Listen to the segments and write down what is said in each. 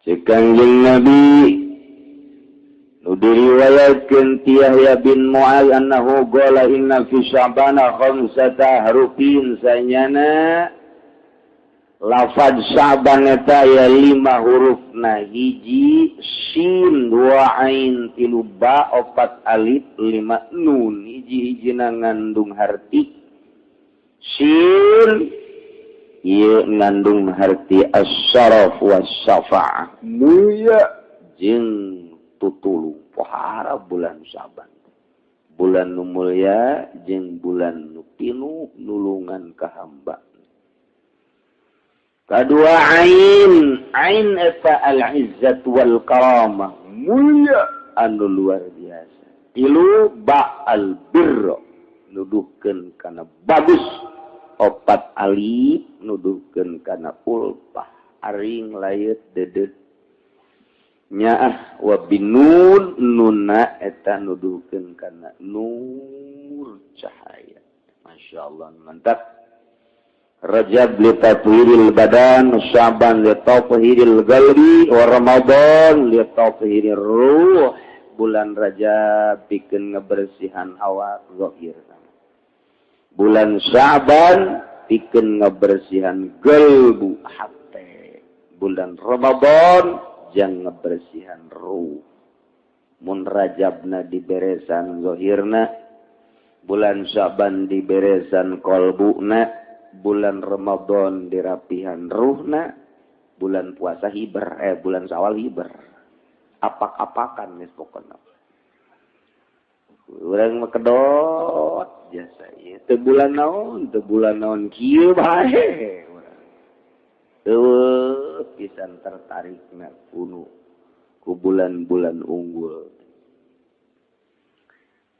Cek Kangjeng Nabi nu diriwayatkeun ti Yahya bin Mu'adz annahu qala inna fi sya'bana khamsata harufin, sanyana lafaz Sya'ban eta aya lima hurufna: hiji sin, dua ain, tilu ba, opat alif, lima nun. Hiji-hijina ngandung harti. Sin ieu ngandung harti as-syaraf was-syafa'ah, mulia jeung tutulung. Pohara bulan Syaban, bulan nu mulia jeung bulan nu pinuh nulungan ka hamba. Kedua ain, ain eta al-izzat wal karamah, mulia anu luar biasa. Tilu ba, al birra, nuduhkeun kana bagus. Opat alif nuduhkeun kana ulfah, aring layet dedet nyaah. Wa binun, nuna eta nuduhkeun kana nur, cahaya. Masya Allah, mantap. Rajab li tathhiril badan, Syaban li tathhiril qalbi, wa Ramadan li tathhirir ruh. Bulan Rajab pikeun ngebersihan awak zahir. Bulan Syaban pikeun ngebersihan qalbu, hate. Bulan Ramadan jang ngebersihan ruh. Mun Rajabna diberesan zahirna, bulan Syaban diberesan qalbuna, bulan Ramadan dirapihan ruhna, bulan puasa hiber, bulan Syawal hiber. Apak-apakan geus pokona. Urang mah kedot jasa ieu teu bulan naon, teu bulan naon, kieu bae urang. Eueuh pisan tertarikna kuno ku bulan-bulan unggul.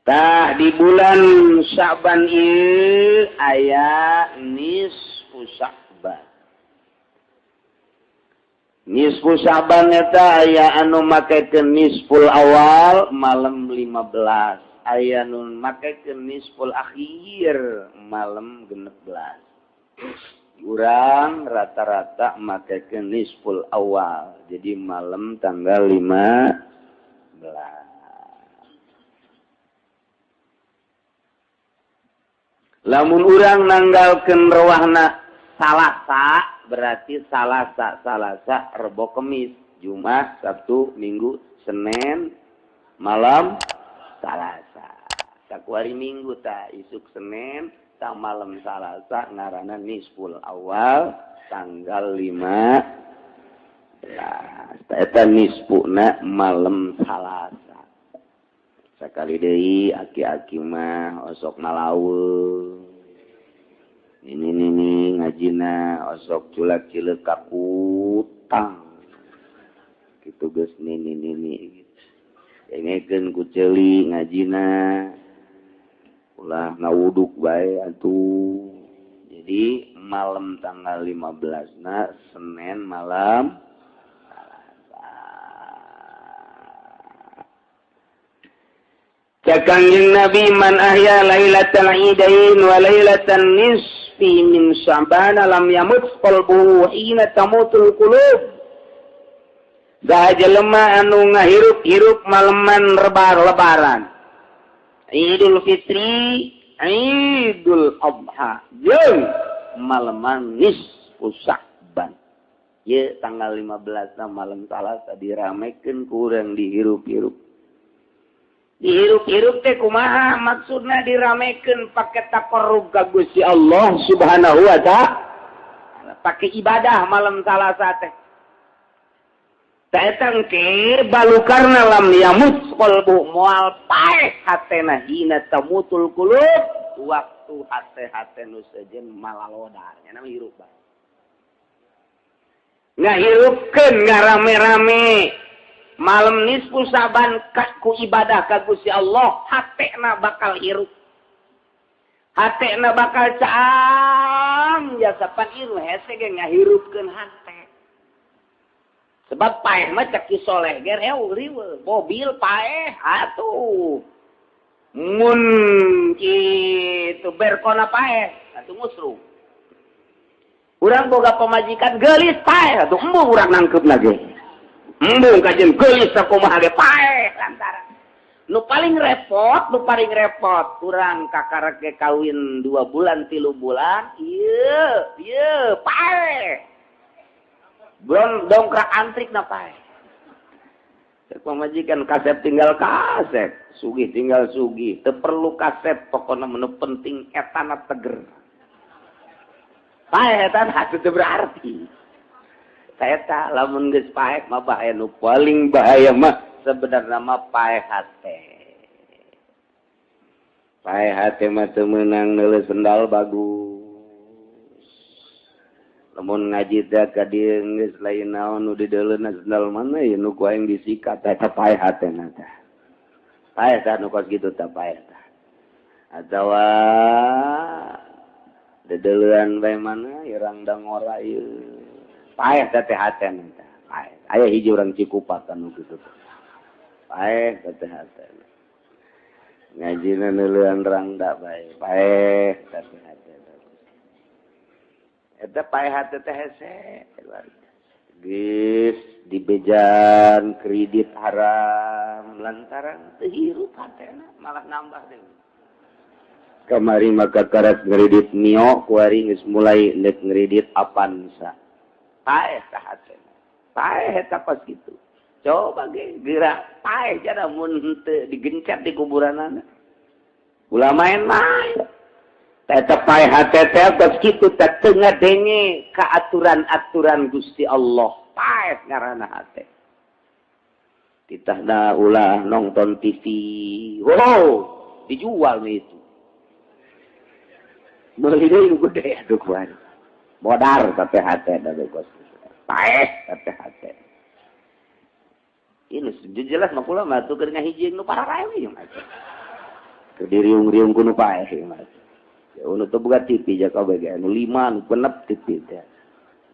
Tah, di bulan Syaban ieu aya nisfu Sya'ban. Nisfu Sya'ban eta aya anu makekeun nisful awal, malam 15, aya nu makekeun nisful akhir, malam 16. Urang rata-rata makekeun nisful awal, jadi malam tanggal 15. Lamun urang nanggalkeun rewahna Salasa, berarti Salasa, Salasa, Rebo, Kemis, Jumat, Sabtu, Minggu, Senin, malam Salasa. Sakuari Minggu ta isuk Senin, ta malam Salasa ngaranna nisful awal tanggal 15. Eta nisfuna malam Salasa. Sakali deui, aki-aki mah osok ngalaweung. Ini nini ngajina osok culak cileuk kakutang. Kitu geus nini nini. Dengekeun ku ceuli ngajina. Ulah ngawuduk bae atuh. Jadi malam tanggal 15 na Senin malam Salasa. Cek Kangjeng Nabi, man ahya lailatal idain wa lailatan nisfi min Sya'ban lam yamut qalbuhu hina tamutul qulub. Saha jelema anu ngahirup-hirup maleman rebar lebaran, Idul Fitri, Idul Adha, jeung maleman nisfu Sya'ban. Ye tanggal 15 na malam Salasa diramekeun ku urang, dihirup-hirup. Dihirup-hirup teh kumaha maksudna? Diramekeun pake taqarrub ka Gusti Allah Subhanahu wa Ta'ala, pake ibadah malam Salasa teh. Eta engke balukarna lam yamut qalbu, moal paeh hatena, hina tamutul qulub, waktu hate-hate nu sejen malalodar nya nama hirup bae. Ngahirupkeun, ngarame-rame malam nisfu Saban ku ibadah ka Gusti Allah, hatena bakal hirup, hatena bakal caang jasa. Pan ieu hese ge ngahirupkeun hate, sebab paeh mah cek Ki Soleh ge riweuh. Mobil paeh atuh, mun kitu berkona paeh atuh, ngusruh. Urang boga pamajikan geulis paeh atuh, embung urang nangkeupna ge. Embung kajen geulis sakumaha ge paeh lantaran. Nu paling repot kurang kakarek ge kawin 2 bulan 3 bulan, ieu ieu paeh. Belum dongkrak antrik na paeh. Cek pamajikan kasep tinggal kasep, sugih tinggal sugih, teu perlu kasep pokona menu penting etana teger. Paeh etana teu berarti. Eta lamun geus paeh mah bahaya, nu paling bahaya mah sebenarnya mah paeh hate. Paeh hate mah teu meunang neuleus sendal bagus. Lamun ngaji teh ka dieu geus lain naon nu dideuleuna sendal mana ya nu ku aing disikat eta paeh hatena teh. Paeh tah nu kos kitu tah paeh tah. Atawa dedeleuan bae mana irang dangora ieu. Paeh teh hatena teh. Paeh. Aya hiji urang Cikupa nu kitu teh. Paeh teh hatena. Ngajina neuleuan rangda bae. Paeh teh hatena. Eta paeh hate teh hese luar biasa. Geus dibejan kredit haram lantaran teu hirup hatena malah nambah deui. Kamari maka karat ngredit Mio kuari geus mulai ndek ngredit Avanza. Paeh tah hatena. Paeh eta pas kitu. Coba ge geura paeh jada mun henteu digencet di kuburanana. Ulah main-main. Tetep paeh hate teh kos kitu teh teu ngadenge ka aturan-aturan Gusti Allah. Paeh ngaranna hate. Titahna ulah nonton TV. Wow, dijual we itu. Meuli deui nu gede aduh kuari. Modar tapi hate da kos. Paeh tapi hate. Ini jelas mah kula mah tuh keur ngahiji nu pararae we mah. Keur diriung-riung ku nu paeh mah. Ya nu teu boga TV ja kabeh ge nu 5 nu genep TV teh.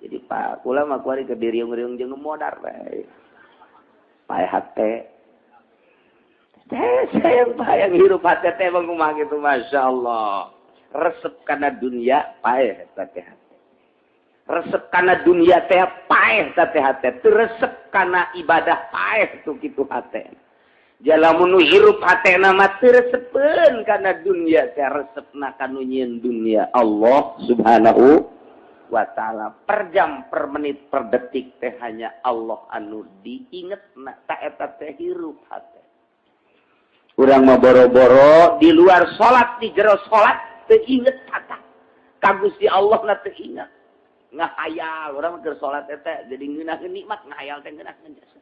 Jadi pak kula mah kuari keur diriung-riung jeung nu modar bae. Paeh hate. Teh sayang bayang hirup hate teh bang kumaha kitu masyaallah. Resep kana dunia paeh eta teh hate. Resep kana dunia teh paeh eta teh hate. Teu resep kana ibadah paeh tuh kitu hate. Jalamun nu hirup hatena mah teu resepeun kana dunia teh resepna ka nu nyieun dunia Allah Subhanahu wa taala. Per jam, per menit, per detik teh hanya Allah anu diingetna ta eta teh hirup hate. Urang mah boro-boro di luar salat di jero salat teu inget kata ka Gusti Allah na teu inget. Ngahayal urang mah keur salat eta jadi ngeunaheun nikmat ngahayal teh ngeunaheun jasa.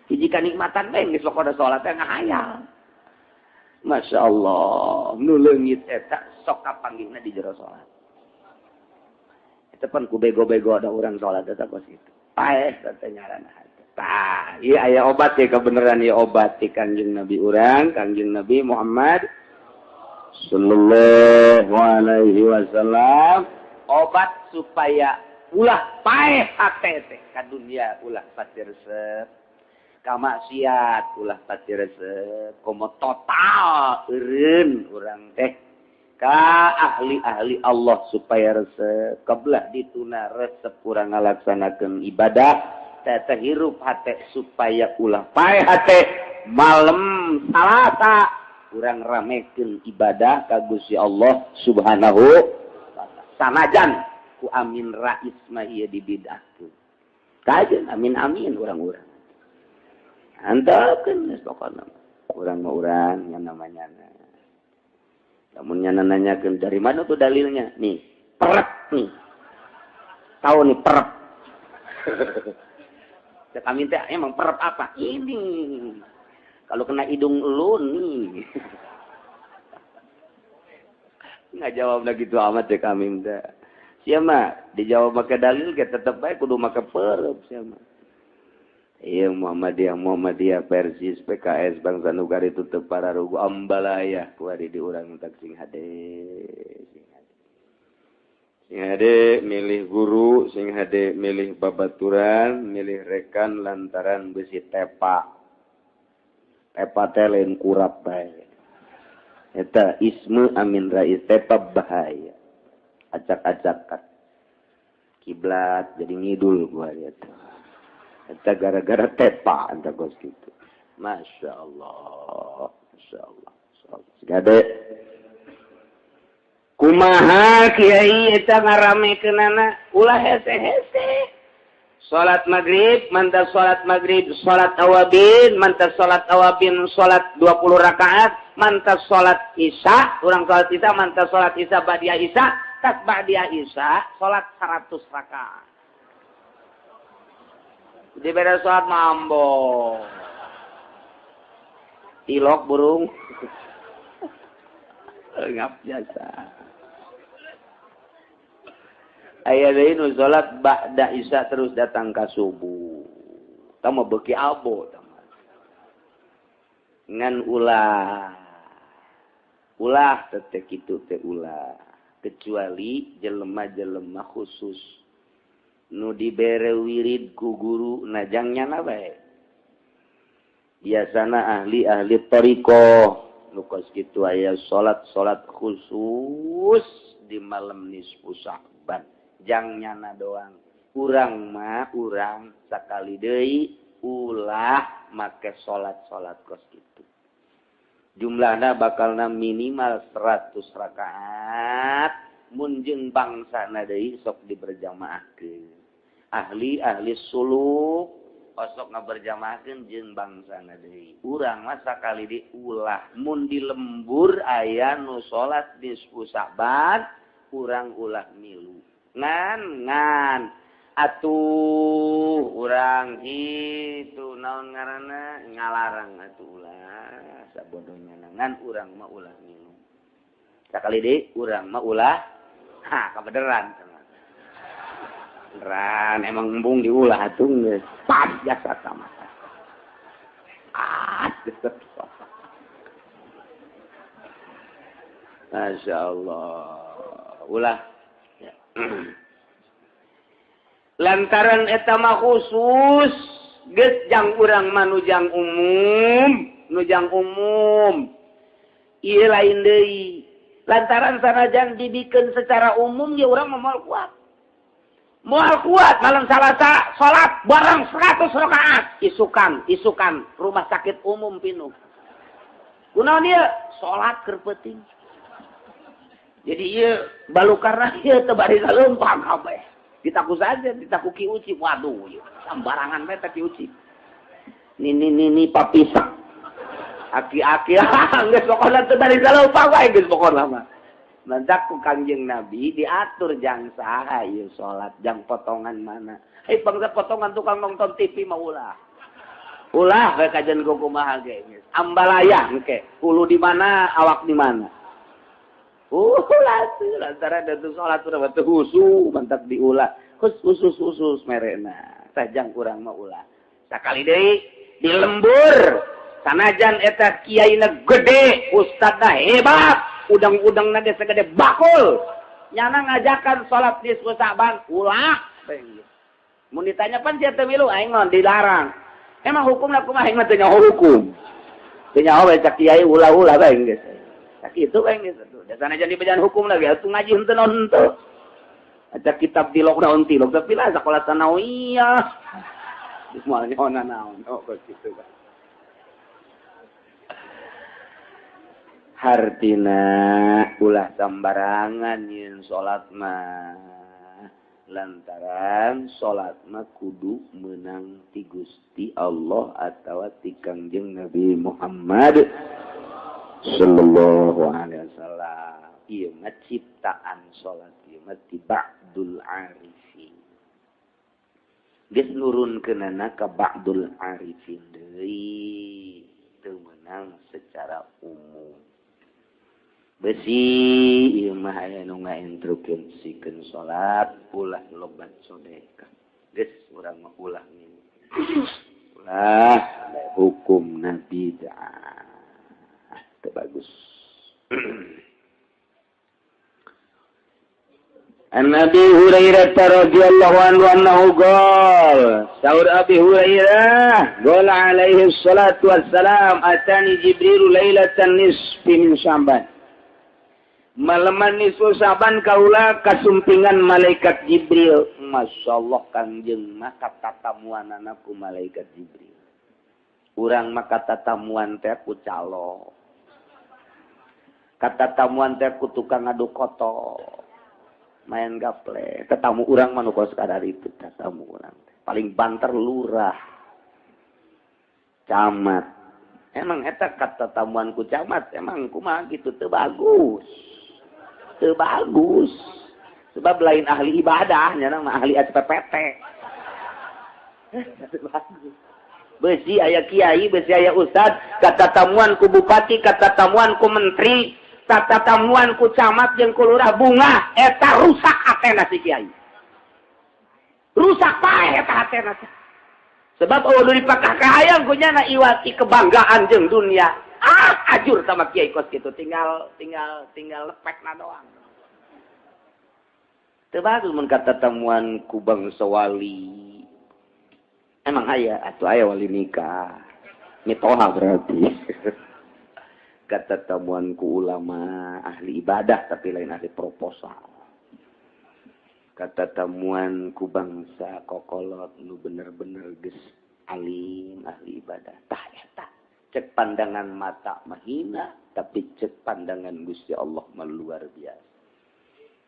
Hiji kanikmatan bae geus pokona salat teh ngahayal. Masya Allah, nu leungit eta sok kapanggihna di jero salat. Eta pan ku bego-bego ada urang salat eta kos kitu. Paeh teh ngaranna hate. Tah, ieu aya obat ya kebenaran ieu obat ti Kangjeng Nabi urang, Kangjeng Nabi Muhammad sallallahu alaihi wasallam, obat supaya ulah paeh hate teh ka dunia ulah pati resep. Kamaksiat ulah pati resep, komo total eureun urang teh ka ahli-ahli Allah supaya resep, kebelah dituna resep urang ngalaksanakeun ibadah teh teh hirup hate supaya ulah paeh hate malam Salasa urang ramekeun ibadah ka Gusti Allah Subhanahu wa taala. Sanajan ku Amin Rais mah ieu dibidahkeun. Kajeun amin-amin urang-urang. Antepkeun geus pokona. Urang mah urang yang namanya. Lamun nya nanyakeun dari mana tuh dalilnya? Nih, perep nih. Tahu nih perep. Cek Amin teh emang perep apa? Ini. Kalau kena hidung lu nih. Nggak jawab lagi tuh amat cek Amin teh. Sia mah dijawab make dalil ge tetep bae kudu make perep sia mah. Iya Muhammadiyah, Muhammadiyah, Persis, PKS, Bangsa Nugari tutup para rugu ambalaya kuari di urang tak sing hade, sing hade. Sing hade milih guru, sing hade milih babaturan, milih rekan lantaran besi tepa. Tepa teh lain kurap bae. Eta isme Amin Rais tepa bahaya. Acak-acakan. Kiblat jadi ngidul gua eta. Eta gara-gara tepa eta kos kitu. Masya Allah, Masya Allah. Gade. Kumaha kiai eta ngaramekeunana ulah hese-hese. Salat maghrib, mantas salat maghrib, salat awabin, mantas salat awabin, salat 20 rakaat, mantas salat isya, urang salat isya, mantas salat isya ba'dia isya, tas ba'dia isya, salat 100 rakaat. Di beda salat mambo. Tilok burung. Ngap jasa. Aya deui nu salat ba'da isya terus datang ka subuh. Tah mah beuki abo tah mah. Ngan ulah. Ulah teh kitu teh ulah. Kecuali jelema-jelema khusus nu dibere wirid ku guru najang nyana bae. Biasana ahli-ahli thariqah nu kos kitu aya salat-salat khusus di malam nisfu Sya'ban. Jang nyana doang. Urang mah urang sakali deui ulah make salat-salat kos kitu. Jumlahna bakalna minimal 100 rakaat mun jeung bangsana deui sok diberjamaahkeun. Ahli-ahli suluk osok ngaberjamaahkeun jeung bangsana deui. Urang mah sakali deui ulah mun di lembur aya nu salat nisfu Sya'ban urang ulah milu. Ngan ngan atuh urang itu naon ngaranna ngalarang atuh ulah sabodohnya ngan urang mah ulah milu. Sakali deui urang mah ulah ha kabeneran. Beneran emang embung diulah atuh geus pas jasa sama. Ah Masya Allah ulah. Lantaran eta mah khusus geus jang urang mah nujang umum, nujang umum. Ieu lain deui. Lantaran sanajan dibikeun secara umum ge urang mah moal kuat. Moal kuat malam Salasa salat bareng 100 rakaat, isukan, isukan rumah sakit umum pinuh. Kunaon ieu? Salat keur peuting. Jadi ieu balukarna ieu teu bari saleumpang kabeh. Ditaku saja, ditaku Ki Uci. Waduh, ieu sambarangan bae teh Ki Uci. Nini nini papisak. Aki-aki geus pokona teu bari saleumpang wae geus pokona mah. Mantak ku Kangjeng Nabi diatur jang saha ieu salat, jang potongan mana. Hei bangsa potongan tukang nonton TV mah ulah. Ulah we kajian kumaha ge geus. Ambalaya engke, hulu di mana, awak di mana. Ulah tuh lantaran datu salat urang teu khusu mantap diulah khusus khusus merena sajang kurang mah ulah sakali deui di lembur sanajan eta kiaina gede ustadna hebat udang-udangna ge sagede bakul nyana ngajakan salat nisfu Sya'ban ulah mun ditanya pan sia teu milu aing mah dilarang emang hukumna kumaha aing mah teu nyaho hukum teu nyaho we cak kiai ulah-ulah bae geus sakitu bae geus. Dasarnya jadi bejaan hukum lagi, atuh ngaji henteu naon henteu. Aja kitab tilok naon tilok, tapi lah sekolah sanawiyah. Geus moal nyaona naon, oh kos kitu kan. Hartina ulah sambarangan nyeun salat mah. Lantaran salat mah kudu meunang ti Gusti Allah atawa ti Kangjeng Nabi Muhammad sallallahu alaihi wasallam. Ieu mah ciptaan salat ieu mah ti ba'dul arifin. Geus nurunkeunana ka ba'dul arifin deui, teu meunang secara umum. Besi ieu mah aya nu ngainstruksikeun salat ulah lobat sedekah. Geus urang mah ulah ngilu. Ulah hukumna bid'ah. Bagus. An Abi Hurairah radhiyallahu anhu annahu qala, saur Abi Hurairah, qala alaihi salatu wassalam, atani Jibril lailatan nisfi min Sya'ban. Maleman nisfu Syaban kaula kasumpingan malaikat Jibril. Masya Allah Kangjeng mah katatamuanana ku malaikat Jibril. Urang mah katatamuan teh ku calo. Katatamuan teh ku tukang adu koto. Main gaple. Tetamu urang mah nu kos kadar itu tetamu urang teh. Paling banter lurah. Camat. Emang eta katatamuan ku camat emang kumaha gitu teu bagus. Teu bagus. Sebab lain ahli ibadah, nya mah ahli SPPT. Teu bagus. Besi aya kiai, besi aya ustad, katatamuan ku bupati, katatamuan ku menteri, katatamuan ku camat jeung ku lurah bunga, eta rusak hatena si kiai. Rusak paeh eta hatena. Sebab eueuh dipakah kahayang ku nyana iwati kebanggaan jeung dunia. Ah, ajur sama kiai kos gitu, tinggal tinggal tinggal lepekna doang. Teu bagus mun katatamuan ku bangsa wali. Emang aya atuh aya wali nikah. Mitoha berarti. Katatamuan ku ulama ahli ibadah tapi lain ahli proposal. Katatamuan ku bangsa kokolot nu bener-bener geus alim ahli ibadah. Tah eta cek pandangan mata mahina tapi cek pandangan Gusti Allah mah luar biasa.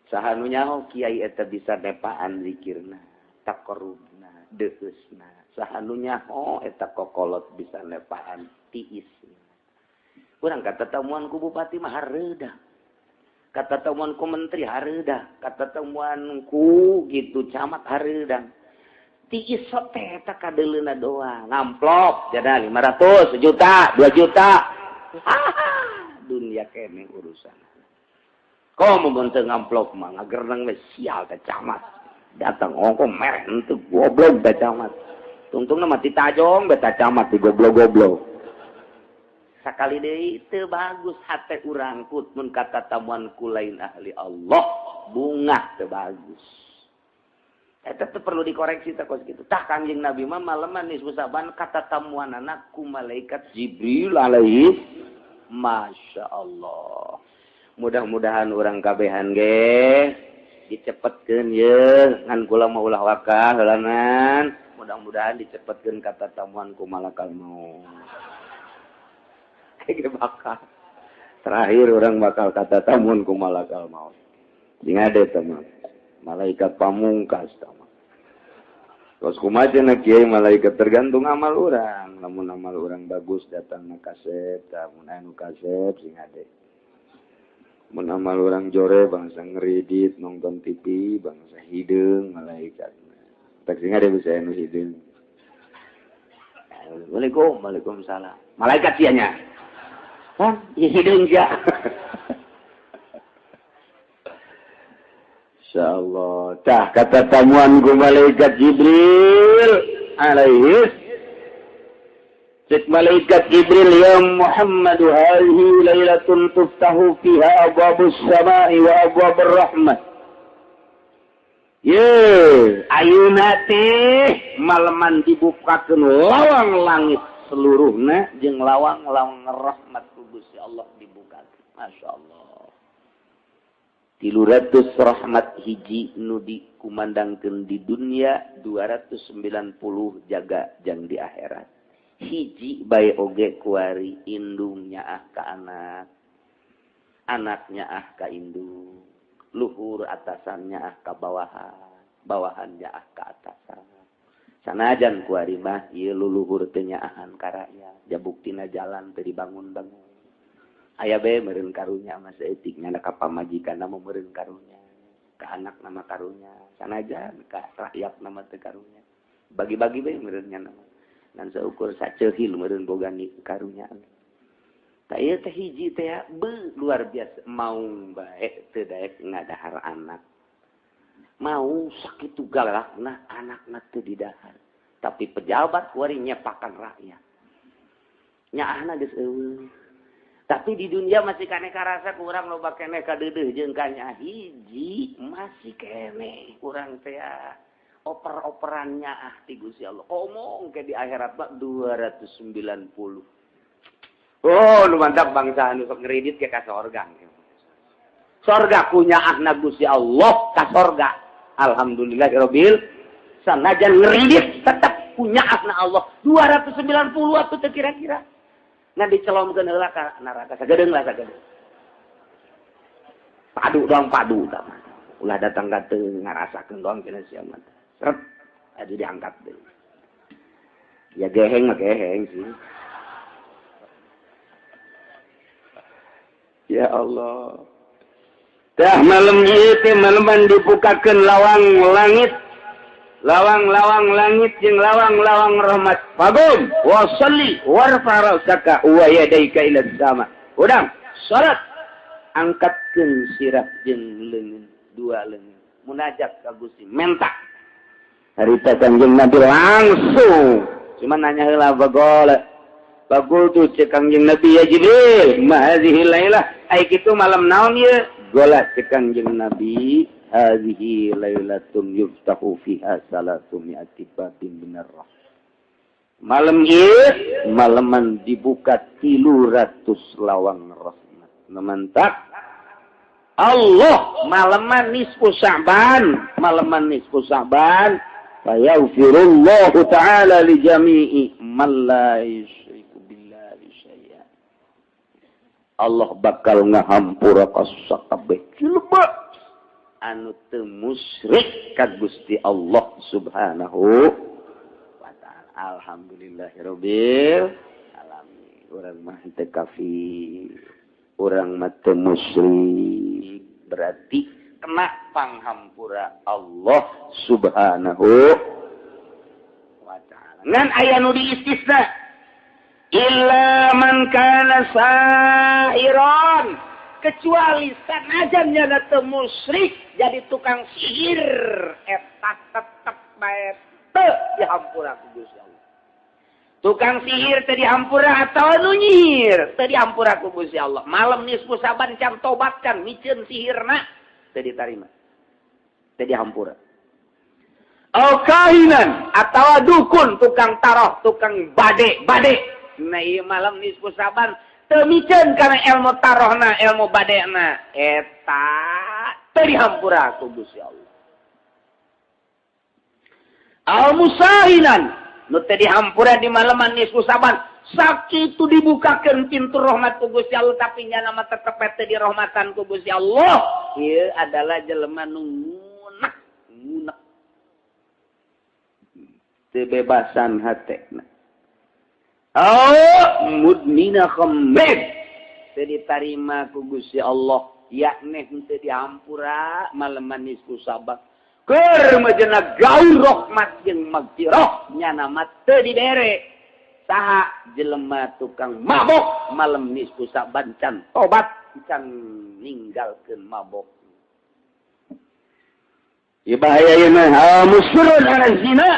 Saha nu nyaho kiai eta bisa nepaan zikirna, taqarrubna, deueusna. Saha nu nyaho eta kokolot bisa nepaan tiisna. Urang katatamuan ku bupati mah hareudah. Katatamuan ku menteri hareudah, katatamuan ku gitu camat hareudah. Tiis teh eta kadeuleuna doang, ngamplop jada 500, 1 juta, 2 juta. Dunia kene urusan. Komo mun teu ngamplop mah ngagerneng we sial teh camat. Datang ongko mereh henteu goblok teh camat. Tungtungna mah tajong beta camat di goblok-goblok. Sakali deui teu bagus hate urang kut mun katatamuan ku lain ahli Allah, bungah teu bagus. Eta teu perlu dikoreksi teh kos kitu. Tah Kangjeng Nabi mah maleman nisfu Syaban katatamuanana ku malaikat Jibril alaihi. Masya Allah. Mudah-mudahan urang kabehan ge dicepetkeun ye ngan kula mah ulah wakah heulanan. Mudah-mudahan dicepetkeun katatamuan ku malakal maut. Kayak bakal. Terakhir orang bakal katatamuan ku malakal maut. Sing ade teman. Malaikat pamungkas teman. Terus kumaha cenah kiai malaikat tergantung amal urang. Lamun amal urang bagus datang na kasep, lamun anu kasep sing ade. Mun amal urang jore bangsa ngeridit nonton TV bangsa hideung malaikat. Tak sing ade bisa anu hideung. Waalaikum, waalaikumsalam. Malaikat sia nya. Hah? Ieu hideung sia. Insyaallah. Tah katatamuan ku malaikat Jibril alaihi. Cek malaikat Jibril, ya Muhammad hadhihi lailatun tuftahu fiha abwabus samai wa abwabur rahmah. Ye, ayeuna teh maleman dibukakeun lawang langit seluruhna jeung lawang-lawang rahmat ku Gusti Allah dibukakeun. Masyaallah. 300 rahmat hiji nu dikumandangkeun di dunia, 290 jaga jang di akhirat. Hiji bae oge kuari indung nyaah ka anak, anak nyaah ka indung, luhur atasan nyaah ka bawahan, bawahan nyaah ka atasan. Sanajan kuari mah ieu luluhur teu nyaahan ka rakyat, ja buktina jalan teu dibangun-bangun. Aya bae meureun karunya mah saeutik nya ka pamajikanna mah meureun karunya, ka anak nama karunya, sanajan ka rakyat nama teu karunya. Bagi-bagi bae meureun nya nama. Ngan saukur saceuhil meureun boga karunya. Tah ieu teh hiji teh be luar biasa maung bae teu daek ngadahar anak. Mau sakitu galakna anakna teu didahar. Tapi pejabat kuari nyepakan rakyat. Nyaahna geus eueuh. Tapi di dunia masih keneh karasa kurang loba keneh kadeudeuh jeung ka hiji masih keneh kurang teh oper-operannya ah ti Gusti Allah. Omong ke di akhirat mah 290. Oh, nu mantap bangsa anu sok ngeridit ke ka sorga. Sorga kunyaahna Gusti Allah ka sorga. Alhamdulillahirabbil sanajan ngeridit tetep kunyaahna Allah. 290 atuh teu kira-kira. Ngan dicelomkeun heula ka neraka sagedeung lah sagedeung. Padu doang padu tah mah. Ulah datang ka teu ngarasakeun doang cenah sia mah. Seret atuh diangkat deui. Ya geheng mah geheng sih. Ya Allah. Tah malam ieu teh maleman dibukakeun lawang langit. Lawang-lawang langit jeung lawang-lawang rahmat. Fagum wa shalli warfa ra'saka wa yadayka ila sama. Udang salat angkatkeun sirah jeung leungeun, dua leungeun. Munajat ka Gusti menta. Harita Kangjeng Nabi langsung cuma nanya heula bagol. Bagul tu cek Kangjeng Nabi ya Jibril, ma hadhihi lailah? Ai kitu malam naon ieu? Gola cek Kangjeng Nabi, hadhihi lailatun yuftahu fiha salatu mi'ati babin minar rahmah. Malam ieu maleman dibuka 300 lawang rahmat. Nemantak Allah maleman nisfu Sya'ban, maleman nisfu Sya'ban fayaghfirullahu ta'ala li jami'i man la yusyriku billahi syai'a. Allah bakal ngahampura ka sakabeh jelema anu teu musyrik ka Gusti Allah Subhanahu wa ta'ala. Alhamdulillahirabbil alamin. Urang mah teu kafir, urang mah teu musyrik, berarti kena panghampura Allah Subhanahu wa ta'ala. Ngan aya nu diistisna illa man kana sahiran, kecuali sanajan nyana teu musyrik jadi tukang sihir eta tetep bae teu dihampura ku Gusti Allah. Tukang sihir teu dihampura atawa nu nyihir teu dihampura ku Gusti Allah. Malam nisfu Syaban can tobat can miceun sihirna teu ditarima, teu dihampura. Au kahinan atawa dukun, tukang taroh, tukang bade-bade. Nah ieu malam nisfu Syaban teu miceun kana ilmu tarohna, ilmu badena, eta teu dihampura ku Gusti Allah. Al musahinan nu teu dihampura di malaman nisfu Syaban, sakitu dibukakeun pintu rahmat ku Gusti Allah tapi nyana mah tetep teu dirahmatan ku Gusti Allah. Ieu adalah jelema nu ngunek, ngunek teu bebasan hatena. Oh, mudmina khamr teu ditarima ku Gusti Allah, yakni teu dihampura maleman nisfu Syaban. Keur majena gaul rahmat jeung magfirah nyana mah teu dibere. Saha jelema tukang mabok malem nisfu Syaban can tobat can ninggalkeun mabok. Ieu bahaya ieu mah, musyrun ala zina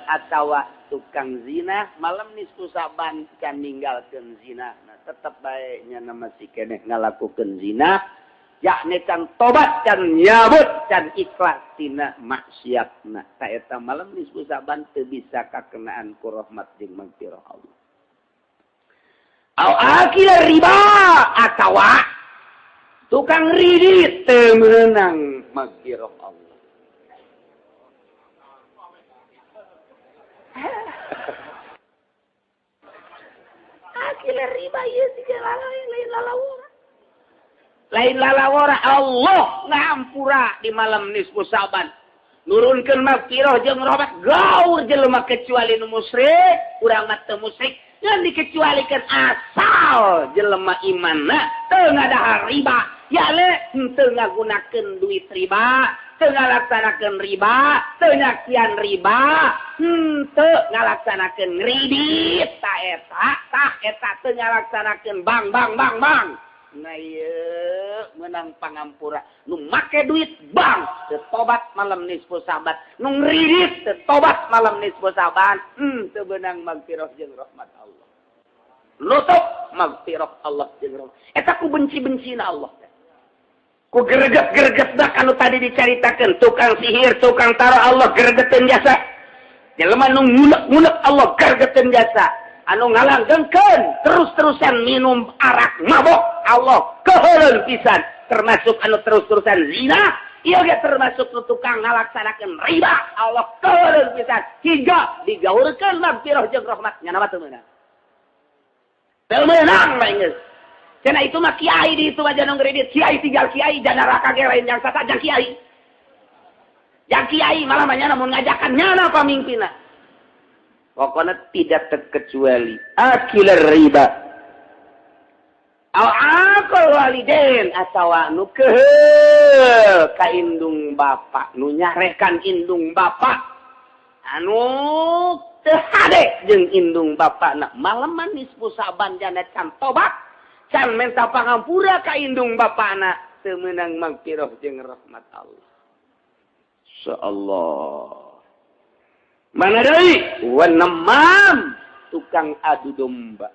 atawa tukang zina malam nisfu Syaban can ninggalkeun zina. Nah, tetep bae nyana masih keneh ngalakukeun zina, yakni can tobat can nyabut can ikhlas tina maksiatna. Ta eta malam nisfu Syaban teu bisa kakenaan ku rahmat jeung magfirah Allah. Au akil riba atawa tukang ridit teu meunang magfirah Allah. Akil riba ieu siga lain lalawora. Lain lalawora Allah ngahampura di malam nisfu Syaban. Nurunkeun magfirah jeung rahmat gaur jelema kecuali nu musyrik, urang mah teu musyrik, ngan dikecualikeun asal jelema imanna teu ngadahar riba. Ya le teu ngagunakeun duit riba, teu ngalaksanakeun riba, teu nyakian riba, henteu ngalaksanakeun kredit ta eta, tah eta teu ngalaksanakeun bank bank bank bank. Nah ieu meunang pangampura nu make duit bank teu tobat malam nisfu Syaban, nu ngridit teu tobat malam nisfu Syaban, teu beunang magfirah jeung rahmat Allah. Nutup magfirah Allah jeung rahmat. Eta ku benci-bencina Allah. Ku greget-greget dah anu tadi dicaritakeun, tukang sihir, tukang taruh Allah gregeteun jasa. Jelema nu ngunek-ngunek Allah gregeteun jasa. Anu ngalanggengkeun terus-terusan minum arak mabok Allah keheuleun pisan. termasuk anu terus-terusan zina, ieu ge termasuk nu tukang ngalaksanakeun riba. Allah keureun pisan hingga digaurkeun magfirah jeung rahmat nya mah teu meunang. Teu meunang mah geus. Cenah itu mah kiai di itu aja nu ngredit, kiai tinggal kiai jana neraka ge lain yang sata jang kiai. Jang kiai malah mah nyana mun ngajakan nyana pamimpinna. Pokoknya tidak terkecuali akilar riba. Aw akal waliden atawa nu keheul ka indung bapak, nu nyarekan indung bapak, anu teu hade jeung indung bapakna maleman nisfu Sa'ban jana can tobat, can menta pangampura ka indung bapakna teu meunang magfirah jeung rahmat Allah. Insyaallah. Mana deui? Wanemam tukang adu domba.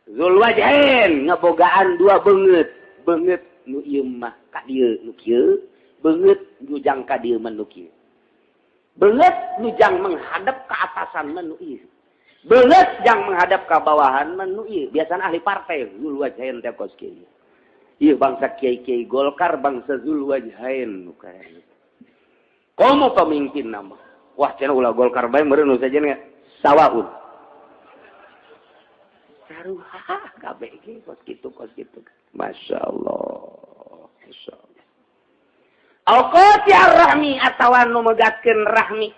Zul wajhain ngebogaan dua beungeut, beungeut nu ieu mah ka dieu nu kieu, beungeut nu jang ka dieu mah nu kieu. Beungeut nu jang menghadap ke atasan mah nu ieu. Beungeut jang menghadap ka bawahan mah nu ieu. Biasana ahli partai zul wajhain teh kos kieu. Ieu bangsa kiai-kiai Golkar bangsa zul wajhain nu kaya. Komo pemimpin nama. Wah cenah ulah Golkar bae meureun nu sajen sawaun. Saruha kabeh ge kos kitu kos kitu. Masya Allah. Masya Allah. Alqati ar-rahmi atawa nu megatkeun rahmi.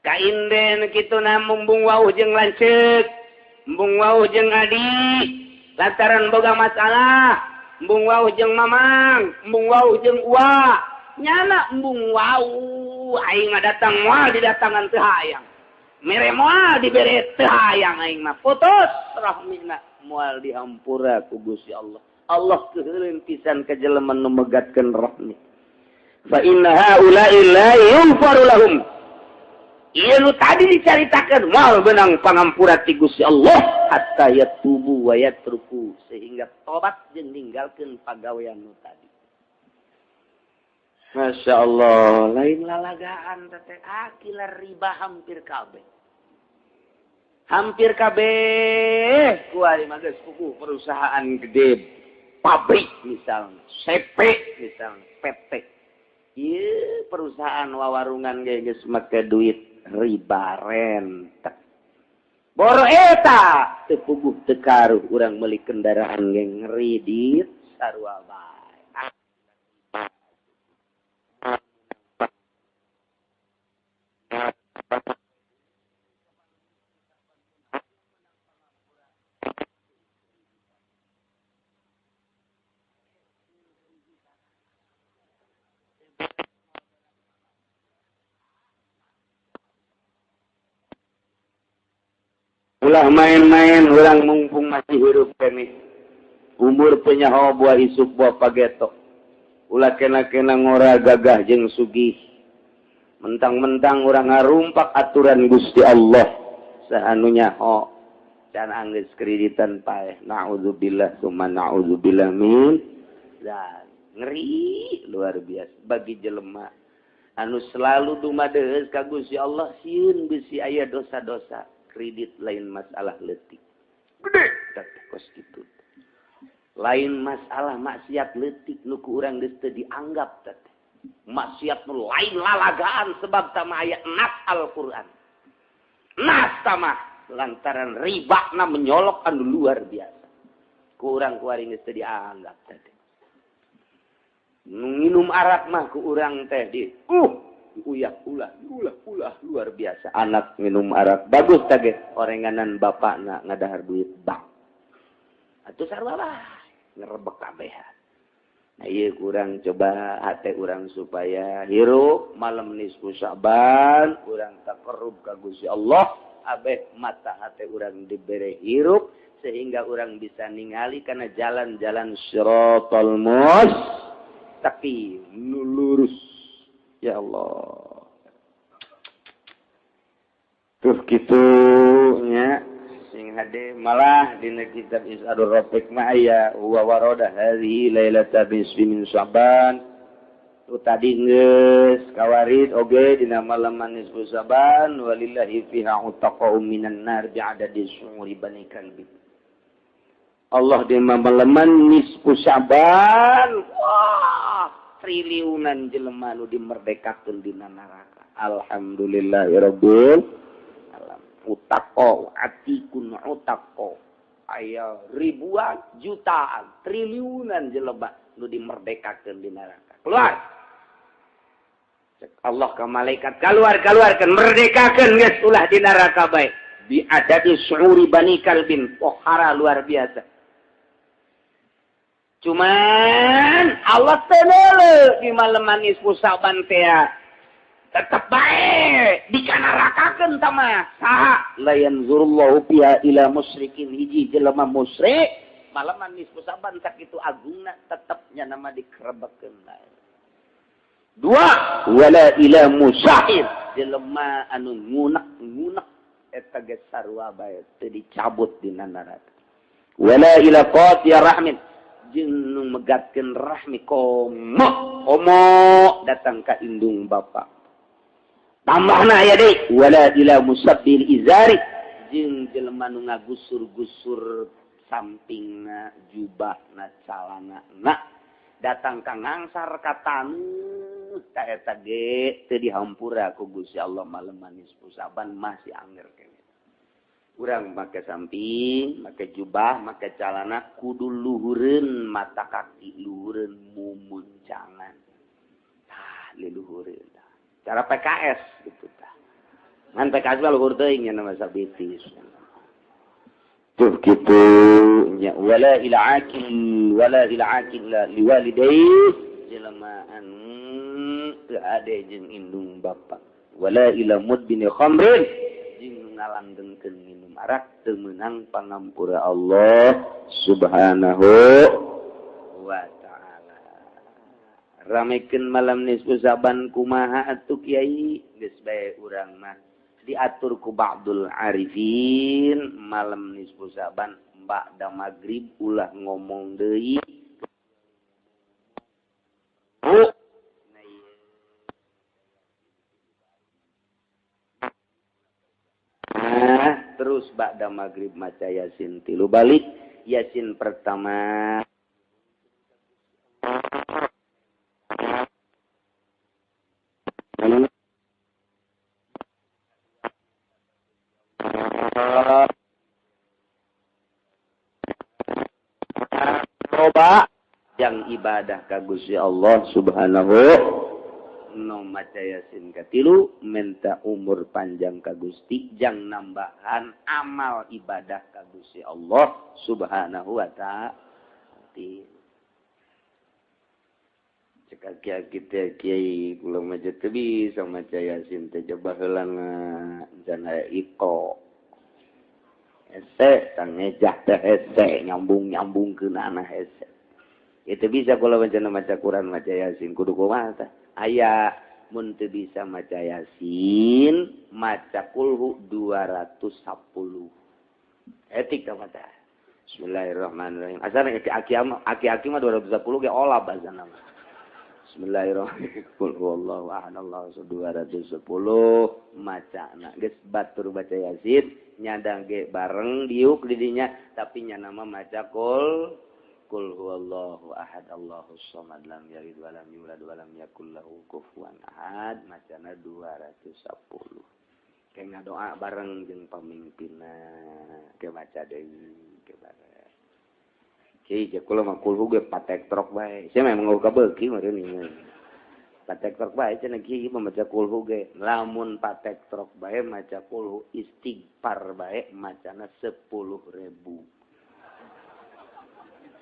Kainden kitu na mumbung wauh jeung lanceuk, embung wauh jeung adi, lantaran boga masalah, embung wauh jeung mamang, embung wauh jeung uwa, nyana embung wauh aing mah datang moal didatangan teu hayang. Mere moal dibere teu hayang aing mah putus rahmina moal dihampura ku Gusti Allah. Allah keuheuleun pisan ka jelema nu megatkeun rahmi. Fa inna haula'i la yughfaru lahum. Ieu nu tadi dicaritakeun moal beunang pangampura ti Gusti Allah hatta yatubu wa yatruku, sehingga tobat jeung ninggalkeun pagawean nu tadi. Masya Allah, lain lalagaan teh akilar riba hampir kabeh. Hampir kabeh kuari mah geus puguh perusahaan gede, pabrik misalnya, CP misalnya, PT. Ieu perusahaan wawarungan ge geus make duit riba rentek. Boro eta teu puguh teu karuh urang meuli kendaraan ge ngredit sarua bae. Ulah main-main urang mumpung masih hirup keneh. Umur penyaho buah isuk buah pageto. Ulah kena-kena ngora gagah jeung sugih. Mentang-mentang urang ngarumpak aturan Gusti Allah. Saha nu nyaho can anggeus kreditan paeh. Na'udzubillah summa na'udzubillah min dzalik. Ngeri luar biasa bagi jelema anu selalu dumadeus ka Gusti Allah sieun bisi aya dosa-dosa. Kredit lain masalah leutik. Gede teh kos kitu. Lain masalah maksiat leutik nu ku urang geus teu dianggap teh. Maksiat nu lain lalagaan sebab tama aya nas Al-Qur'an. Nas tamah lantaran ribana menyolok anu luar biasa. Ku urang kuari geus teu dianggap teh. Nu nginum arak mah ku urang teh di uyak ulah ulah ulah luar biasa. Anak minum arak bagus tage orenganan bapakna ngadahar duit bank atuh sarua bae ngerebek kabehan. Nah ieu kurang coba hate urang supaya hirup malam nisfu Sya'ban urang taqarrub ka Gusti Allah abeh mata hate urang dibere hirup sehingga urang bisa ningali kana jalan-jalan siratal mustaqim nu lurus. Ya Allah. Terus kitu nya sing hade malah dina kitab Is'adur Rafiq mah aya wa warada hadhihi lailata nisfi min Sya'ban. Tu tadi geus kawarid oge dina malam nisfu Sya'ban walillahi fiha utaqa'u minan nar bi'adadi syu'uri bani kalbi. Allah di mamaleman nisfu Syaban. Wah, triliunan jelema nu dimerdekakeun dina neraka. Alhamdulillahirabbil alamin. Utaqo atikun utaqo. Aya ribuan, jutaan, triliunan jelema nu dimerdekakeun di neraka. Keluar. Cek Allah ke malaikat, keluar-keluarkan, merdekakeun geus ulah di neraka bae. Bi adadi syu'uri bani kalbin, pohara luar biasa. Cuman Allah teh di malam nisfu Sa'ban teh tetep bae dikanarakakeun tah mah. Saha la yanzurullahu fiha ila musyrikin, hiji jelema musyrik malaman nisfu Sa'ban sakitu agungna tetepnya nama dikerebekeun bae. Dua, wala ila musahir, jelema anu ngunek-ngunek eta geus sarua bae teu dicabut dina neraka. Wala ila qati'ir rahmin, jeung nu megatkeun rahmi komo komo datang ka indung bapa. Tambahna aya deui wala ila musabbil izari, jeung jelema nu ngagusur-gusur sampingna jubahna calanana datang ka ngangsar ka taneuh ta eta ge teu dihampura ku Gusti Allah malem nisfu Sa'ban masih anger keneh. Urang make samping, make jubah, make calana kudu luhureun mata kaki, luhureun mumuncangan. Tah leluhureun. Cara PKS gitu tah. Ngan PKS mah luhur teuing nya nama sabitis. Tuh kitu nya wala ila akil wala ila akil liwalidayhi, jelema anu teu ade jeung indung bapa. Wala ila mudbini khamrin, jeung ngalanggengkeun minum arak teu meunang pangampura Allah Subhanahu wa ta'ala. Ramekeun malam nisfu Sa'ban kumaha atuh kiai? Geus bae urang mah diatur ku ba'dul arifin malam nisfu Sa'ban ba'da magrib ulah ngomong deui. Nah, terus ba'da magrib maca Yasin tilu balik. Yasin pertama coba yang ibadah ka Gusti Allah Subhanahu no maca Yasin katilu minta umur panjang ka Gusti jang nambahan amal ibadah ka Gusti Allah Subhanahu wa ta'ala. Cek kiai kiai kula mah teu bisa maca Yasin teh coba heula can aya iko hese tangejah teh hese nyambung-nyambungkeun anah hese. Itu bisa kula maca maca Quran maca Yasin kudu kumaha tah? Aya mun teu bisa maca Yasin maca kulhu 210. Etik tah maca. Bismillahirrahmanirrahim. Asal aki-aki mah 210 ge olab asana mah. Bismillahirrahmanirrahim. Qul huwallahu ahad, Allahu 210 macana geus batur baca Yasin nyadang ge bareng diuk di dinya tapi nya nama maca qul qul huwallahu ahad Allahus samad lam yalid walam yulad walam yakul lahu kufuwan ahad macana 210. Ke ngadoa bareng jeung pamimpinna ke maca deui ke bareng. Kiai je kula mah kulhu ge patek trok bae. Sia memang ngeuh kabeuki meureun ieu. Patek trok bae cenah kiai mah maca kulhu ge. Lamun patek trok bae maca kulhu istighfar bae macana 10.000.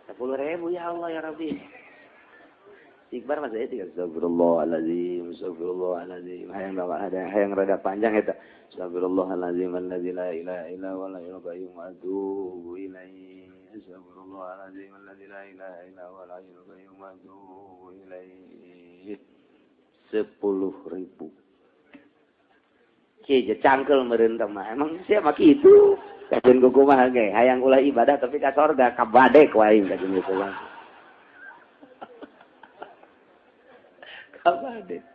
10.000 ya Allah ya Rabbi. Istighfar mah saya tiga astagfirullahalazim, astagfirullahalazim. Hayang ada hayang rada panjang eta. Astagfirullahalazim allazi la ilaha illa huwal hayyul qayyum wa atubu ilaihi. Astagfirullahalazim allazi la ilaha illa huwal hayyul qayyum wa atubu ilaihi. 10.000. Kieu cangkel meureun teh mah. Emang sia mah kitu. Kajeun kumaha ge hayang ulah ibadah tapi ka sorga kabadek wae kajeun kumaha. Kabadek.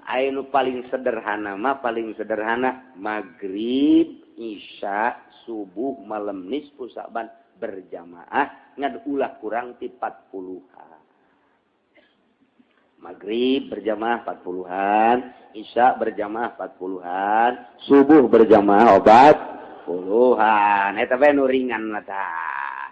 Aya nu paling sederhana mah paling sederhana magrib, isya, subuh, malam nisfu Sa'ban berjamaah ngan ulah kurang ti 40-an. Maghrib berjamaah 40-an, Isya berjamaah 40-an, subuh berjamaah 40-an. Eta bae nu ringan mah tah.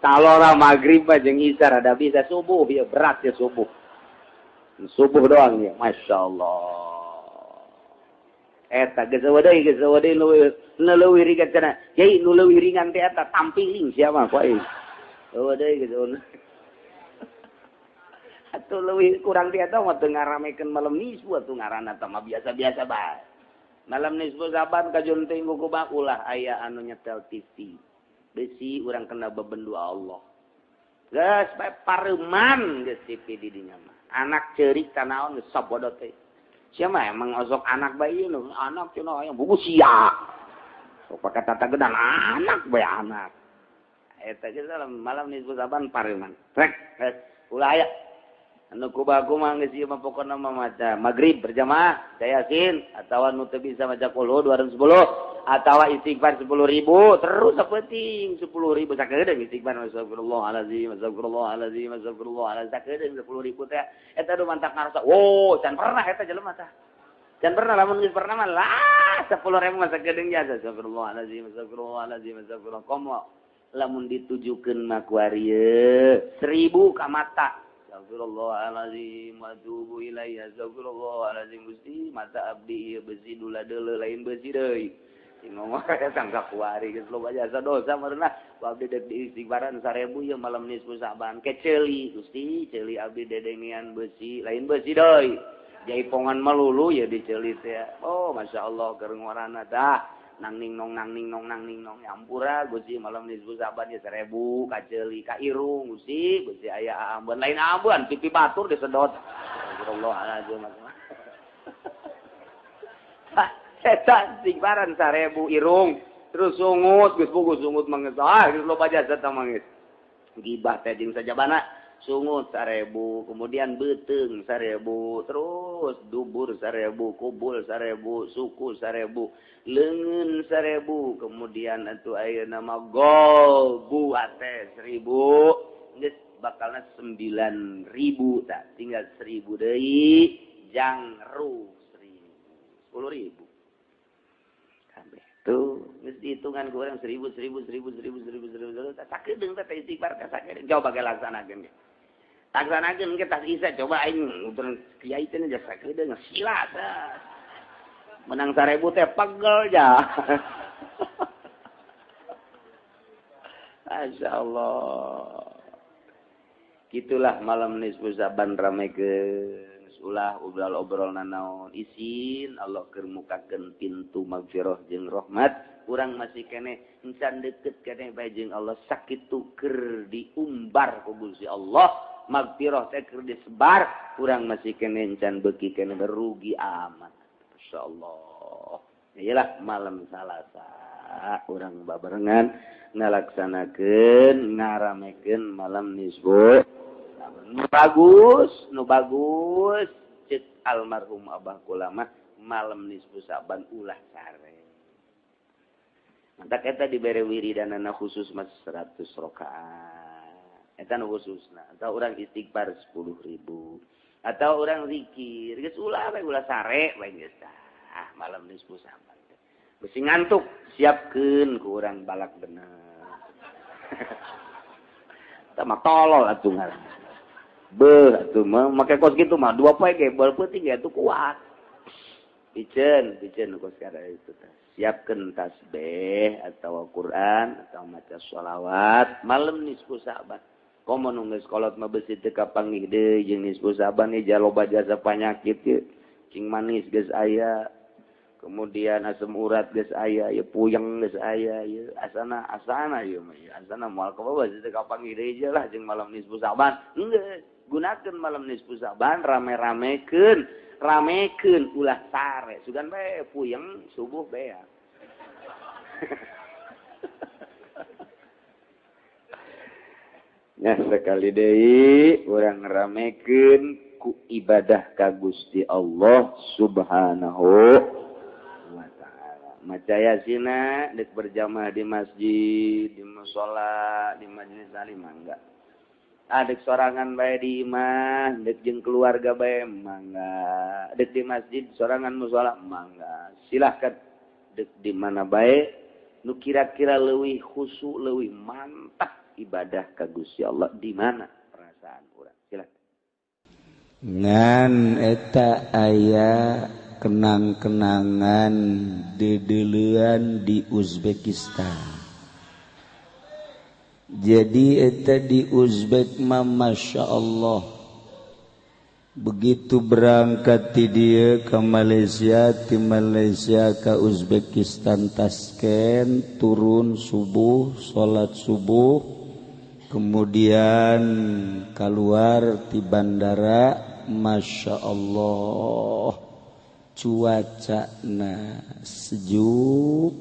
Talora maghrib mah jeung Isya rada bisa, subuh ya berat ya subuh. Subuh doang ya, Masya Allah. Eta geus deui nu leuwih ringan cenah. Yai nu leuwih ringan teh eta tampiling sia mah ku aing. Eueuh deui geus. Atuh leuwih kurang teh eta mah teu ngaramekeun malam nisfu atuh ngaranna teh mah biasa-biasa bae. Malam nisfu Saban kajunting ku ulah aya anu nyetel TV. Besi urang kena bebendu Allah. Geus bae pareuman geus TV di dinya mah. Anak ceurik tanaon geus sabodo teh. Siapa emang osok anak bayi nu anak cenah aya buku sia. Sok pake tata gedan anak bae anak. Eta geus malam nisfu Saban pareuman. Rek, ulah aya. Anu kubaku mah geus ieu mah pokona mah maca maghrib berjamaah yasin atawa nu teu bisa maca qul 210 atawa istighfar 10.000 terus sapenting 10.000 sakedeung istighfar astagfirullahalazim astagfirullahalazim astagfirullahalazim sakedeung 10.000 teh eta nu mantak ngarasa wow can pernah eta jelema tah can pernah lamun geus pernah mah lah 10.000 mah sakedeung jasa astagfirullahalazim astagfirullahalazim astagfirullah komo lamun ditujukeun mah ku ieu 1.000 ka mata astagfirullahalazim wa atubu ilaihi astagfirullahalazim Gusti mata abdi ieu besi dula deuleu lain besi deui ngomong tangga kuari geus loba jasa dosa meureunah abdi dek diistighfaran 1000 ieu malam nisfu Sa'ban keceuli Gusti ceuli abdi dedengean besi lain besi deui jaipongan melulu ya diceuli teh oh masyaallah keur ngorana tah nang ning nong nang ning nong nang ning nong ampura Gusti malam nisfu Sa'ban ya 1000 kaceuli ka irung Gusti Gusti aya ambeun lain ambeun pipi batur disedot astagfirullahalazim eta istighfaran 1000 irung terus sungut geus puguh sungut mangeus ah geus loba jasa tah mangeus gibah teh jeung sajabana sungut 1000 kemudian beuteung 1000 terus dubur 1000 kubul 1000 suku 1000 leungeun 1000 kemudian atuh ayeuna mah golbu ate 1000 geus bakalna 9000 tah tinggal 1000 deui jangru 10.000 tuh geus dihitungan ku urang 1000 1000 1000 1000 1000 1000 sakedeung teh istighfar teh sakedeung coba ge laksanakeun ge laksanakeun ge tas isa coba aing muter kiai teh geus sakedeung sila menang 1000 teh pegel ja masyaallah gitulah malam nisfu Sa'ban ramekeun ulah obrol-obrol nanaon isin Allah keur mukakeun pintu magfirah jeung rahmat urang masih keneh encan deket keneh bae jeung Allah sakitu keur diumbar ku Gusti Allah magfirah teh keur disebar urang masih keneh encan beuki keneh berugi amat masyaallah iyalah malam Salasa urang babarengan ngalaksanakeun ngaramekeun malam nisfu bagus nu bagus cek almarhum Abah Kulama malam nisfu Sa'ban ulah sare mantak eta dibere wiridanana khusus mas 100 rakaat eta nu khususna atau urang istighfar 10.000 atau urang zikir geus ulah we ulah sare we geus ah malam nisfu Sa'ban besi ngantuk siapkeun ku urang balak bener tah mah tolol atuh ngaran beuh atuh mah make kos kitu mah 2 poe ge bal peuting ge atuh kuat. Piceun kos kada itu teh. Siapkeun tasbih atawa Quran atau maca sholawat malam nisfu Sa'ban. Komo nu geus kolot mah beusi teu kapanggih deui jeung nisfu Sa'ban ieu loba jasa panyakit ieu. Cing manis geus aya. Kemudian asam urat geus aya, ieu puyeng geus aya, ieu asana asana ieu mah asana moal kabawa teu kapanggih deui lah jeung malam nisfu Sa'ban. Geus gunakeun malam nisfu Sa'ban rame-ramekeun, ramekeun ulah sare. Sugan bae puyeng subuh beak. Nya sekali deui urang ramekeun ku ibadah ka Gusti Allah Subhanahu wa ta'ala. Maca yasina dek berjamaah di masjid, di mushola, di majelis taklim mangga. Adek sorangan bae di imah, dek jeung keluarga bae mangga. Dek di masjid sorangan mushola mangga. Silahkan dek di mana bae nu kira-kira leuwih khusyuk, leuwih mantap ibadah ka Gusti Allah di mana perasaan urang. Silahkan. Ngan eta aya kenang-kenangan dedeleuan di Uzbekistan. Jadi eta di Uzbek mah Masya Allah. Begitu berangkat ti dieu ke Malaysia, ti Malaysia ke Uzbekistan Tashkent, turun subuh, salat subuh, kemudian keluar ti bandara, Masya Allah, cuacana sejuk,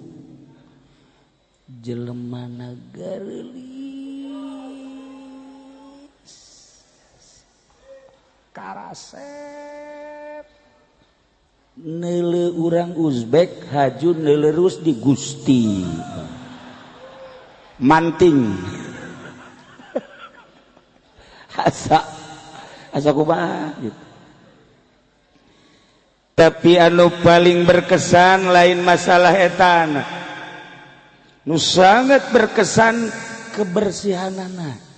jelemana gareulis karasep neuleu urang Uzbek haju neuleurus di Gusti manting asa asa kumaha gitu. Tapi anu paling berkesan lain masalah etana, nu sangat berkesan kebersihanana.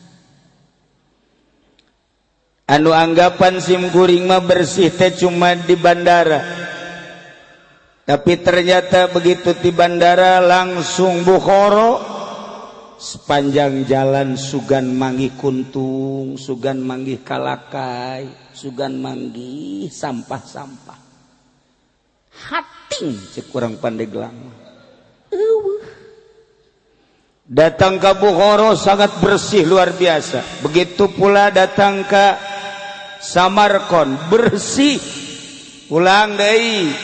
Anu anggapan sim kuring mah bersih teh cuma di bandara, tapi ternyata begitu di bandara langsung Bukhara, sepanjang jalan sugan manggih kuntung, sugan manggih kalakai, sugan manggih sampah-sampah. Hating cek urang Pandeglang. Datang ke Bukhara sangat bersih luar biasa. Begitu pula datang ke Samarkand bersih. Ulang deui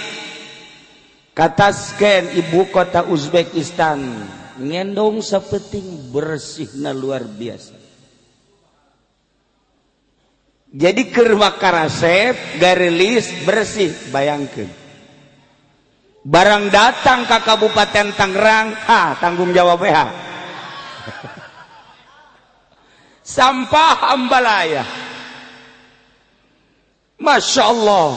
ka Tashkent ibu kota Uzbekistan, ngendong sapeting bersihna luar biasa. Jadi keur makarasep garelis bersih, bayangkeun. Barang datang ke Kabupaten Tangerang, ha tanggung jawab ha. Sampah ambalaya. Masya Allah.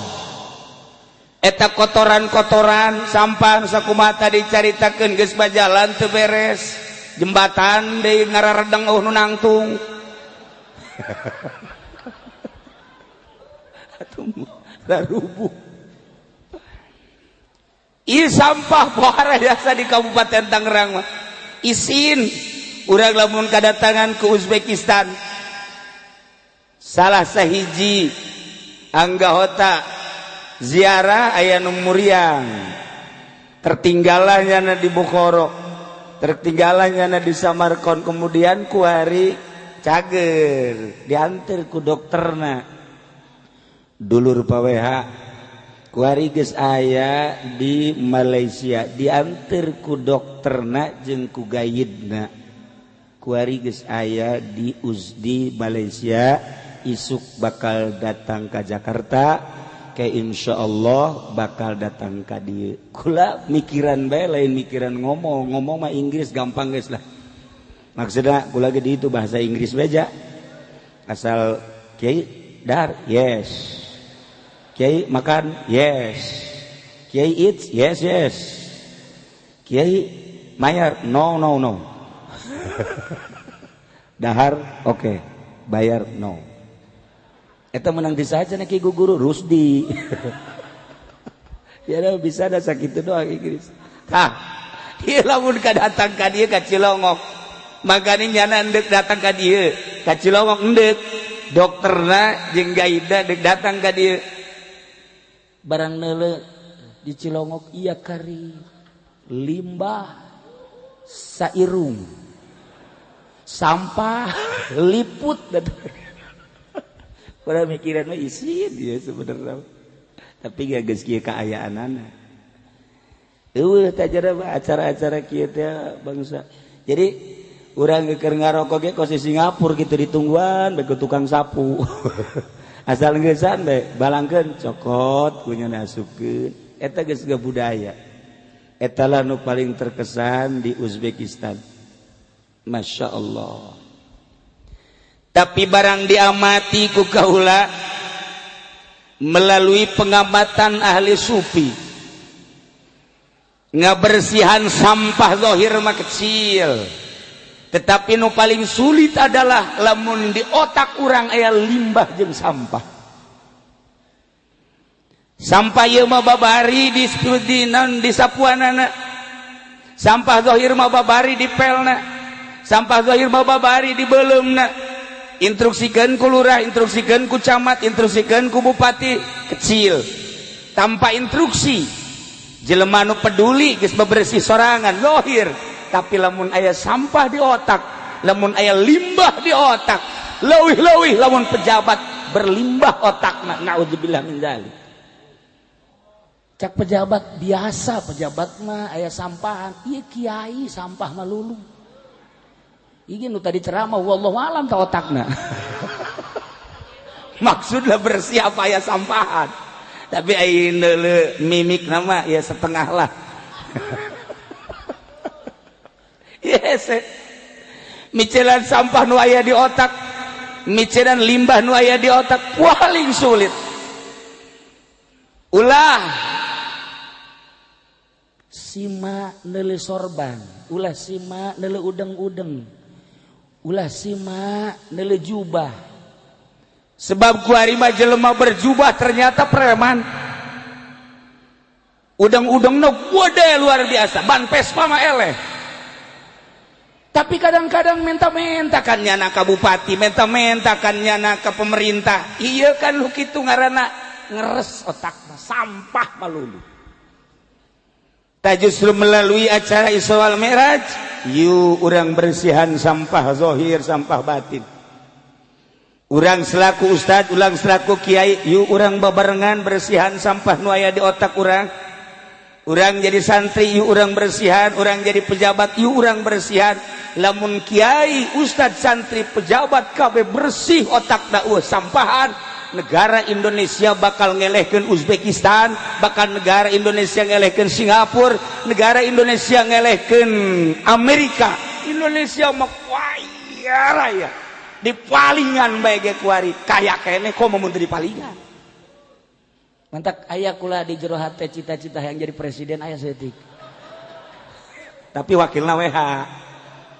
Eta kotoran-kotoran sampah sakumaha dicaritakeun geus bajalan teu beres. Jembatan deui ngararedeng eueuh nu nangtung. Atuh larubuh. Ieu sampah pohara biasa di Kabupaten Tangerang mah. Isin urang lamun kadatangan ke Uzbekistan. Salah sahiji anggota ziarah aya nu muriang. Tertinggalah nyana di Bukhara, tertinggalah nyana di Samarkand, kemudian ku hari cager diantar ku dokterna. Dulur paweha kuari geus aya di Malaysia, diantar ku dokterna jeung ku gayidna. Kuari geus aya di Uzdi Malaysia, isuk bakal datang ke Jakarta, ke insyaallah bakal datang ka dieu. Kula mikiran bae lain mikiran ngomong, ngomong mah Inggris gampang geus lah. Maksudna kula ge di itu bahasa Inggris beja. Asal kiai dar yes. Kiai makan yes. Kiai eats yes yes. Kiai mayar no no no. Dahar oke, okay. Bayar no. Eta menang di saja nih ki guru Rusdi. Ya dah bisa dah sakitu doang Inggris. Tah, ieu lamun ka datang ka dieu ka Cilongok. Makane nyana endek datang ka dieu, ka Cilongok endek. Dokterna jeung gaida dek datang ka dieu. Barang neule di Cilongok iya kari limbah sairung sampah liput dan kurang mikiran mah isin dia sebenarnya, tapi gak geus kieu kaayaanana. Eueuh tajara acara-acara kieu teh bangsa. Jadi urang keur ngarokok ge kos di Singapura gitu ditungguan bae ku tukang sapu. Asal geusan bae balangkeun cokot ku nyana asupkeun. Eta geus budaya. Eta lah nu paling terkesan di Uzbekistan. Masya Allah. Tapi barang diamati ku kaula melalui pengamatan ahli sufi, ngabersihan sampah zahir mah kecil, tetapi nu paling sulit adalah lamun di otak urang aya limbah jeung sampah. Sampah ieu mah babari di non di sapuanana, sampah zahir mah babari di pelna, sampah zahir mah babari di beuleumna. Instruksikan ku lurah, instruksikan ku camat, instruksikan ku bupati, kecil. Tanpa instruksi jelema nu peduli geus bebersih sorangan zahir, tapi lamun aya sampah di otak, lamun aya limbah di otak, leuwih-leuwih lamun pejabat berlimbah otakna, naudzubillah min dzalik. Cak pejabat biasa, pejabat mah aya sampahan, ieu kiai sampah mah lulu. Ieu nu tadi ceramah wallahu alam ta otakna. Maksudna bersih apa aya sampahan. Tapi ayeuna mimik nama ya setengah lah. Yes. Micelan sampah nu aya di otak, micelan limbah nu aya di otak paling sulit. Ulah sima neuleuh sorban, ulah sima neuleuh udeng-udeng, ulah sima neuleuh jubah. Sebab kuari mah jelema berjubah ternyata preman. Udeng-udengna gede luar biasa, ban Vespa mah eleh. Tapi kadang-kadang menta-menta kan nyana ka bupati, menta-menta kan nyana ka pemerintah. Iya kan lu kitu ngaranna ngeres otak mah, sampah mah lulu. Ta justru melalui acara Isra wal Mi'raj, yuk urang bersihan sampah zahir, sampah batin. Urang selaku ustad, urang selaku kiai, yuk urang babarengan bersihan sampah nu aya di otak urang. Urang jadi santri, yuk urang bersihan, urang jadi pejabat, yuk urang bersihan. Lamun kiai, ustad, santri, pejabat kabeh bersih otak eueuh sampahan, negara Indonesia bakal ngelehkeun Uzbekistan, bakal negara Indonesia ngelehkeun Singapura, negara Indonesia ngelehkeun Amerika. Indonesia mah kaya raya. Di palingan bae ge kuari, kaya keneh komo mun teu di palingan. Mantak aya kula di jero hate cita-cita yang jadi presiden aya saeutik. Tapi wakilna WH.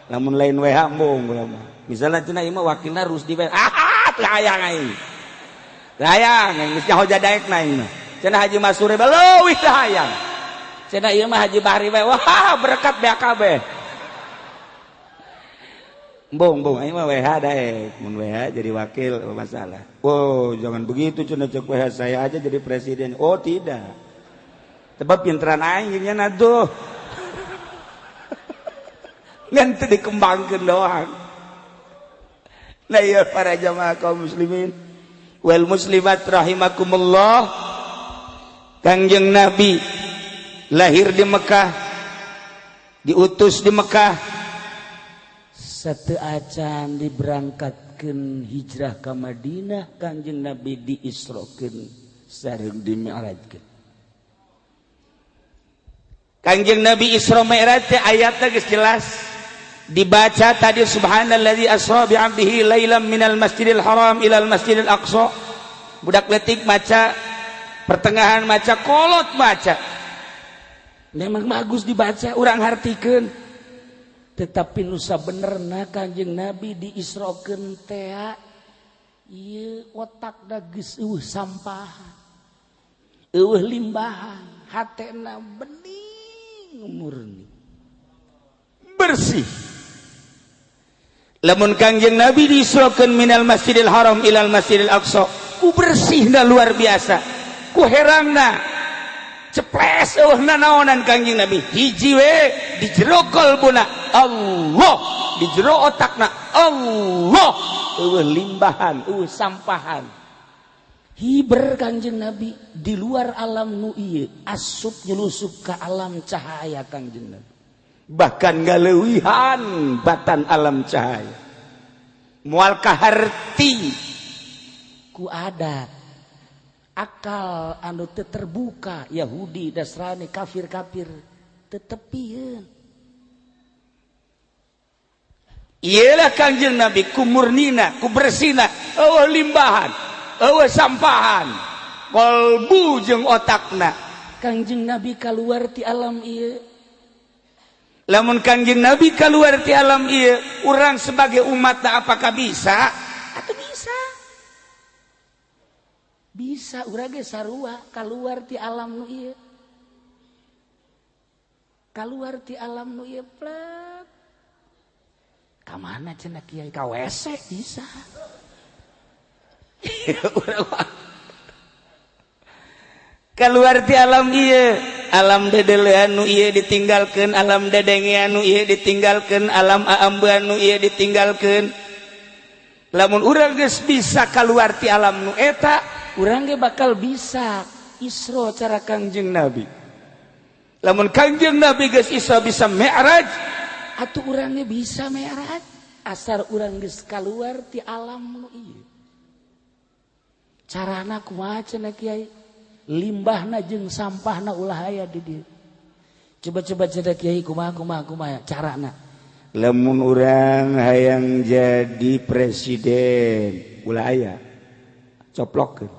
Lamun lain WH embung kula mah. Misalnya cenah ieu mah wakilna Rusdi we. Ah, teu hayang aing. Teu hayang, geus nyaho jadaekna aing mah. Cenah Haji Masuri leuwih teu hayang. Cenah ieu mah Haji Bahri we, wah berkat BAKB. Embung, embung aing mah WH daek. Mun WH jadi wakil masalah. Oh, jangan begitu cenah cek WH, saya aja jadi presiden. Oh, tidak. Sebab pinteran aing nya atuh. Ngan teu dikembangkeun doang. Nah ya para jamaah kaum muslimin wal muslimat rahimakumullah. Kangjeng Nabi lahir di Mekah, diutus di Mekah. Satu acan diberangkatkeun hijrah ke Madinah, Kangjeng Nabi diisrokeun sareng dimi'rajkeun. Kangjeng Nabi Isra Mi'raj teh ayatna geus jelas. Dibaca tadi subhanalladzi asra bi 'abdihi lailan minal masjidil haram ilal masjidil aqsa. Budak letik maca, pertengahan maca, kolot maca. Memang bagus dibaca, urang hartikeun. Tetapi nu sabenerna Kanjeng Nabi diisrokeun teh ieu otakna geus eueuh sampahan, eueuh limbahan, hatena bening murni, bersih. Lamun Kangjeng Nabi diisrokeun minal Masjidil Haram ilal Masjidil Aqsa, ku bersihna luar biasa, ku herangna ceples eueuh nanaonan Kangjeng Nabi. Hiji we di jero kalbuna Allah, di jero otakna Allah, eueuh limbahan, eueuh sampahan. Hiber Kangjeng Nabi di luar alam nu ieu, asup nyelusup ka alam cahaya Kangjeng Nabi. Bahkan ngaleuwihan batan alam cahaya. Moal kaharti Ku adat akal anu teu terbuka Yahudi Nasrani kafir-kafir tetepieun. Iyalah Kangjeng Nabi ku murnina ku bersina eueuh limbahan eueuh sampahan kolbu jeung otakna. Kangjeng Nabi kaluar ti alam ieu. Lamun Kangjeng Nabi kaluar ti alam ieu, urang sebagai umat apakah bisa? Atau bisa? Bisa urang ge sarua kaluar ti alam nu ieu. Kaluar ti alam nu ieu plek. Ka mana cenah kiai? Ka WC bisa. Keluar ti alam ieu, alam dedelean nu ieu ditinggalkeun, alam dedengean nu ieu ditinggalkeun, alam aambean nu ieu ditinggalkeun. Lamun urang geus bisa keluar ti alam nu eta, urang ge bakal bisa Isra cara Kangjeng Nabi. Lamun Kangjeng Nabi geus Isra bisa Mi'raj, atuh urang ge bisa Mi'raj asal urang geus kaluar ti alam nu ieu. Carana kumaha cenah kiai? Limbahna jeung sampahna ulah aya di dieu. Coba-coba cenah kiai kumaha kumaha kumaha carana. Lamun urang hayang jadi presiden ulah aya coplokkeun.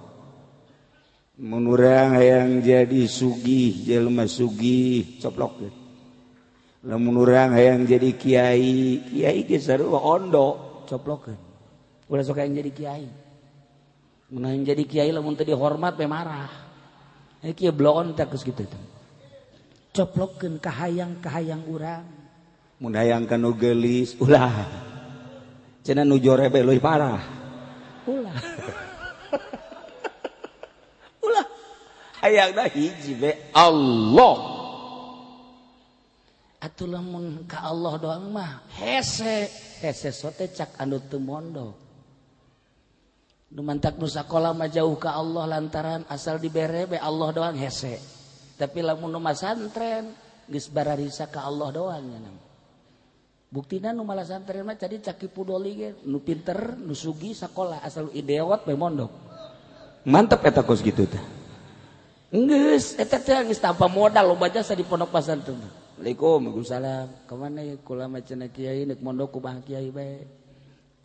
Mun urang hayang jadi sugih jelema sugih coplokkeun. Lamun urang hayang jadi kiai, kiai ge sarua ondo coplokkeun. Ulah sok hayang jadi kiai. Mun hayang jadi kiai lamun teu dihormat we marah. Kieu bloon teh geus kitu teh. Coplokkeun kahayang-kahayang urang. Mun hayang ka nu geulis ulah. Cenah nu jorebe leuwih parah. Ulah. Ulah. Hayangna hiji be Allah. Atuh lamun ka Allah doang mah hese, hese sote cak anu teu mondok. Nu mantak nu sakola mah jauh ka Allah lantaran asal dibere be Allah doang hese. Tapi lamun nu masantren geus bararisa ka Allah doang nya. Buktina nu malasantren mah jadi caki pudoli ge nu pinter nu sugih sakola asal ideot be mondok. Mantep eta kos kitu teh. Geus eta teh geus tanpa modal loba jasa di pondok pesantren. Assalamualaikum. Waalaikumsalam. Kemana ya kula mah cenah kiai nek mondok kumaha kiai bae.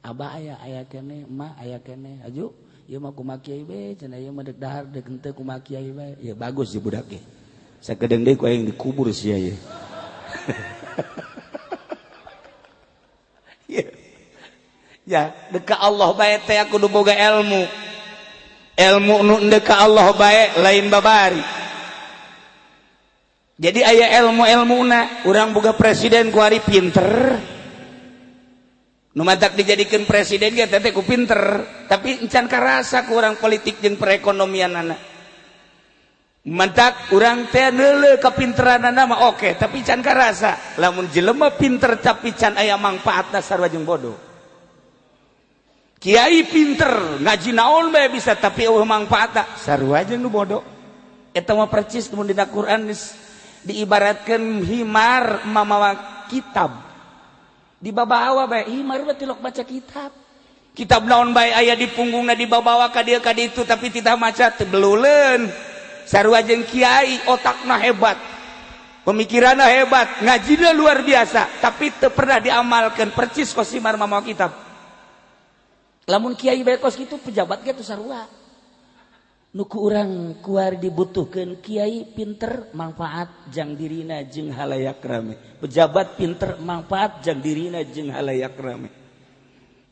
Abah aya aya keneh, emak aya keneh. Aju, ieu mah kumaha kiai bae cenah ieu mah deuk dahar deuk henteu kumaha kiai bae. Ya bagus si budak ge. Sakedeung deui ku aing dikubur sia ye. Ya, deuk ka Allah bae teh kudu boga ilmu. Ilmu nu deuk ka Allah bae lain babari. Jadi aya ilmu-ilmuna, urang boga presiden ku ari pinter. Nu matak dijadikeun presiden ge teh ku pinter, tapi encan karasa ku urang politik jeung perekonomianana. Mantak urang teh neuleuh kapinteranana mah oke, tapi can karasa. Lamun jelema pinter tapi can aya mangpaatna sarua jeung bodoh. Kiai pinter, ngaji naon bae bisa tapi eueuh mangpaatna sarua jeung nu bodoh. Eta mah percis mun dina Quran diibaratkeun himar mamawa kitab. Dibabawa bae himar mah tilok baca kitab. Kitab naon bae aya di punggungna dibabawa ka dieu ka ditu tapi tidak maca teu beluleun. Sarua jeung kiai otakna hebat, pemikiranna hebat, ngajina luar biasa, tapi teu pernah diamalkeun percis kos himar mamawa kitab. Lamun kiai bae kos kitu pejabat ge teu sarua. Nu ku urang kuari dibutuhkeun kiai pinter manfaat jang dirina jeung halayak rame. Pejabat pinter manfaat jang dirina jeung halayak rame.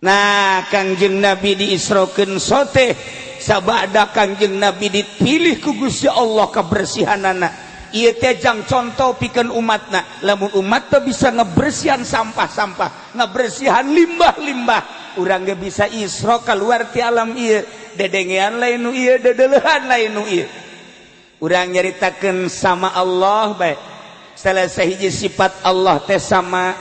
Nah, Kangjeng Nabi diisrokeun sote sabada Kangjeng Nabi dipilih ku Gusti Allah kebersihanana. Ieu teh jang contoh pikeun umatna. Lamun umat teh bisa ngebersihan sampah-sampah, ngebersihan limbah-limbah, urang ge bisa isra keluar ti alam ieu. Dedengean lain nu ieu, dedeleuhan lain nu ieu. Urang nyaritakeun sama Allah bae. Salah sahiji sifat Allah teh sama,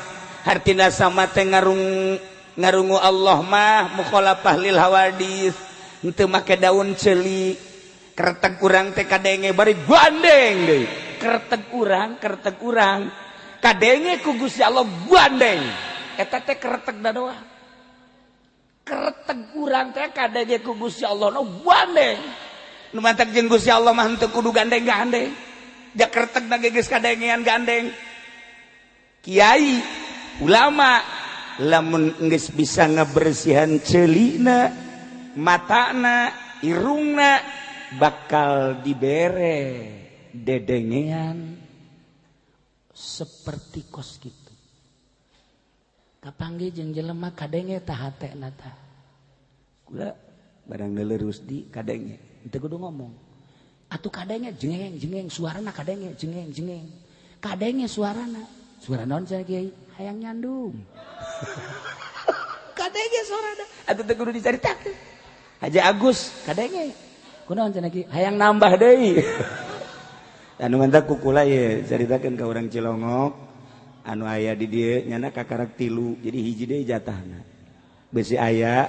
hartina sama teh ngarungu Allah mah mukhalafah lil hawadis, henteu make daun ceuli. Kerteg urang teh kadenge bari gandeng deui. Kerteg urang kadenge ku Gusti Allah gandeng. Eta teh kertegna doang. Kereteg urang teh kadenge ku Gusti Allah nu gandeng. Nu mantak jeung Gusti Allah mah henteu kudu gandeng-gandeng. Ja kereteg na ge geus kadengean gandeng. Kiai, ulama lamun geus bisa ngabersihan ceulina, matana, irungna bakal dibere dedengean seperti kos kitu. Kapanggih jeung jelema kadenge tah hatena tah. Kula barang leuleuh Rusdi kadenge, teu kudu ngomong. Atuh kadenge jengeng jengeng suarana kadenge jengeng jengeng. Kadenge suarana. Suara naon cenah kiai? Hayang nyandung. Kadenge suarana. Atuh teu kudu dicaritakeun. Haji Agus kadenge. Kunaon cenah kiai? Hayang nambah deui. Anu mantak kukula ye caritakeun ka urang Cilongok. Anu aya di dieu nyana kakarak tilu jadi hiji deui jatahna besi aya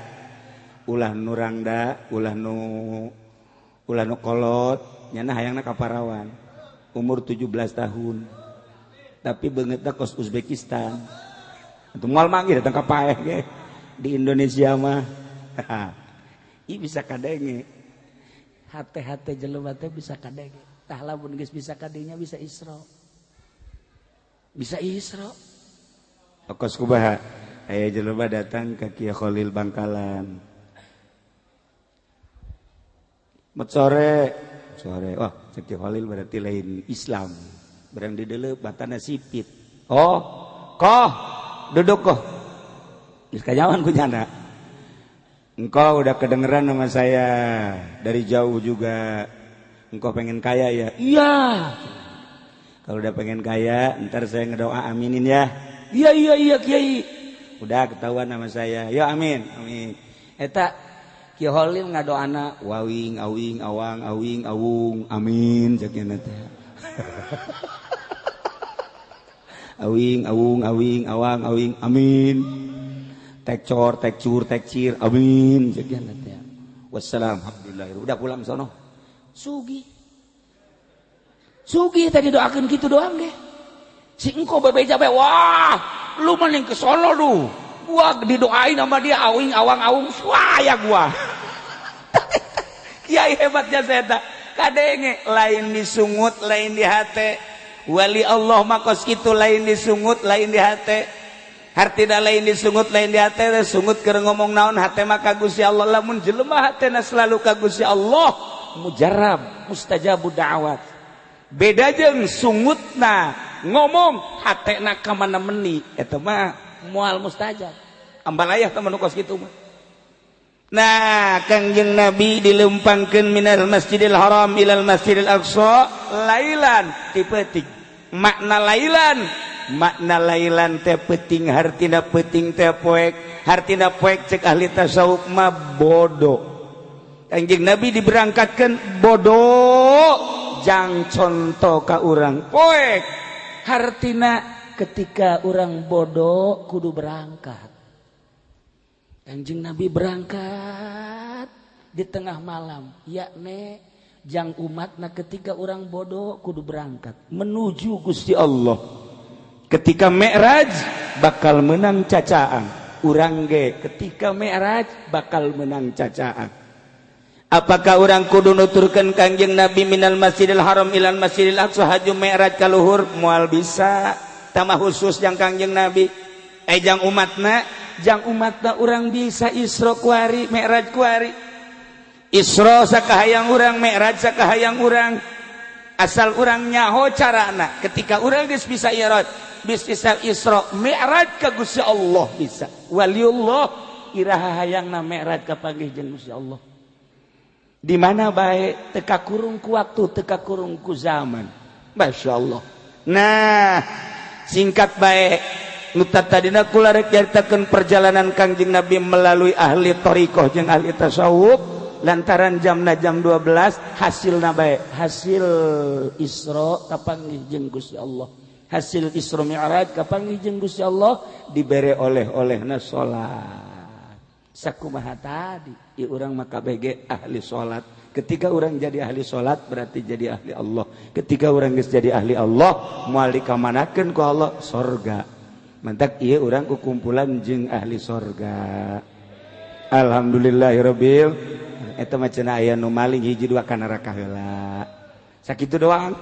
ulah nu rangda ulah nu kolot nyana hayangna ka parawan umur 17 tahun tapi beungeutna kos Uzbekistan atuh moal manggih datang ka paeh ge di Indonesia mah. Ih bisa kadenge hate-hate jelema teh bisa kadenge tah lamun geus bisa kadinya bisa Isra. Bisa Isra. Kos kubaha aya jelema datang ka Kiai Khalil Bangkalan. Met sore, sore. Wah, cek Kiai Khalil berarti lain Islam. Barang dideuleu batana sipit. Oh, koh, duduk koh. Geus kanyawan ku nyana. Engkau udah kedengeran sama saya dari jauh juga. Engkau pengen kaya ya? Iya. Kalau udah pengen kaya, ntar saya ngedoa aminin ya. Iya iya iya kiai. Udah ketahuan sama saya. Yo amin, amin. Eta Ki Khalil ngadoana wawing awing awang awing awung amin cek nya teh. Awing awung awing awang awing amin. Tekcor tekcur tekcir amin cek nya teh. Wassalam alhamdulillah. Udah pulang sono. Sugi. Sugi tadi doakan gitu doang deh. Si engkau bebeja be, wah, lu mending ke sono lu. Gua didoain sama dia awing awang awung, wah ya gua. Kiai hebatnya saya tak. Kadenge lain disungut, lain di hate. Wali Allah makos kitu lain disungut, lain di hate. Hartina lain disungut, lain di hate. Sungut keur ngomong naon hate mah ka Gusti Allah. Lamun jelema hatena selalu ka Gusti Allah, mujarab, mustajabud da'wat. Beda jeung sungutna ngomong hatena ka mana meni eta mah moal mustajab. Ambalayah teh nu kos kitu mah. Nah, Kangjeng Nabi dilempangkeun minal Masjidil Haram ilal Masjidil Aqsa lailan ti peuting. Makna lailan, makna lailan teh peuting hartina peuting teh poek, hartina poek cek ahli tasawuf mah bodoh. Kangjeng Nabi diberangkatkeun bodoh. Jang contoh ka urang poek hartina ketika urang bodoh kudu berangkat. Kanjeng Nabi berangkat di tengah malam yakni jang umatna ketika urang bodoh kudu berangkat menuju Gusti Allah. Ketika Mi'raj bakal menang cacaan urang ge ketika Mi'raj bakal menang cacaan. Apakah orang kudu nuturkeun Kangjeng Nabi minal Masjidil Haram ilal Masjidil Aqsa haju Mi'raj ka luhur? Moal bisa. Tamah khusus jang Kangjeng Nabi. Jang umatna, jang umatna urang bisa Isra kuari, Mi'raj kuari. Isra sakahayang urang, Mi'raj sakahayang urang. Asal urang nyaho carana. Ketika urang geus bisa Mi'raj, bisa Isra, Mi'raj ka Gusti Allah bisa. Waliullah iraha hayangna Mi'raj kapanggih jeung Gusti Allah. Di mana baik teka kurung ku waktu, teka kurung ku zaman. Masya Allah. Nah, singkat baik. Nuta tadina kula rek nyaritakeun perjalanan Kangjeng Nabi melalui ahli thariqah jeung ahli tasawuf lantaran jamna jam 12 hasilna baik. Hasil Isra kapanggih jeung Gusti Allah. Hasil Isra Mi'raj kapanggih jeung Gusti Allah dibere oleh-olehna salat. Sakumaha tadi i urang mah kabeh ahli salat. Ketika orang jadi ahli salat berarti jadi ahli Allah. Ketika orang geus jadi ahli Allah moal dikamanakeun ku Allah sorga. Mantak ieu urang ku kumpulan jeung ahli sorga. Alhamdulillahirabbil. Eta mah cenah aya nu maling hiji dua ka neraka heula. Sakitu doang.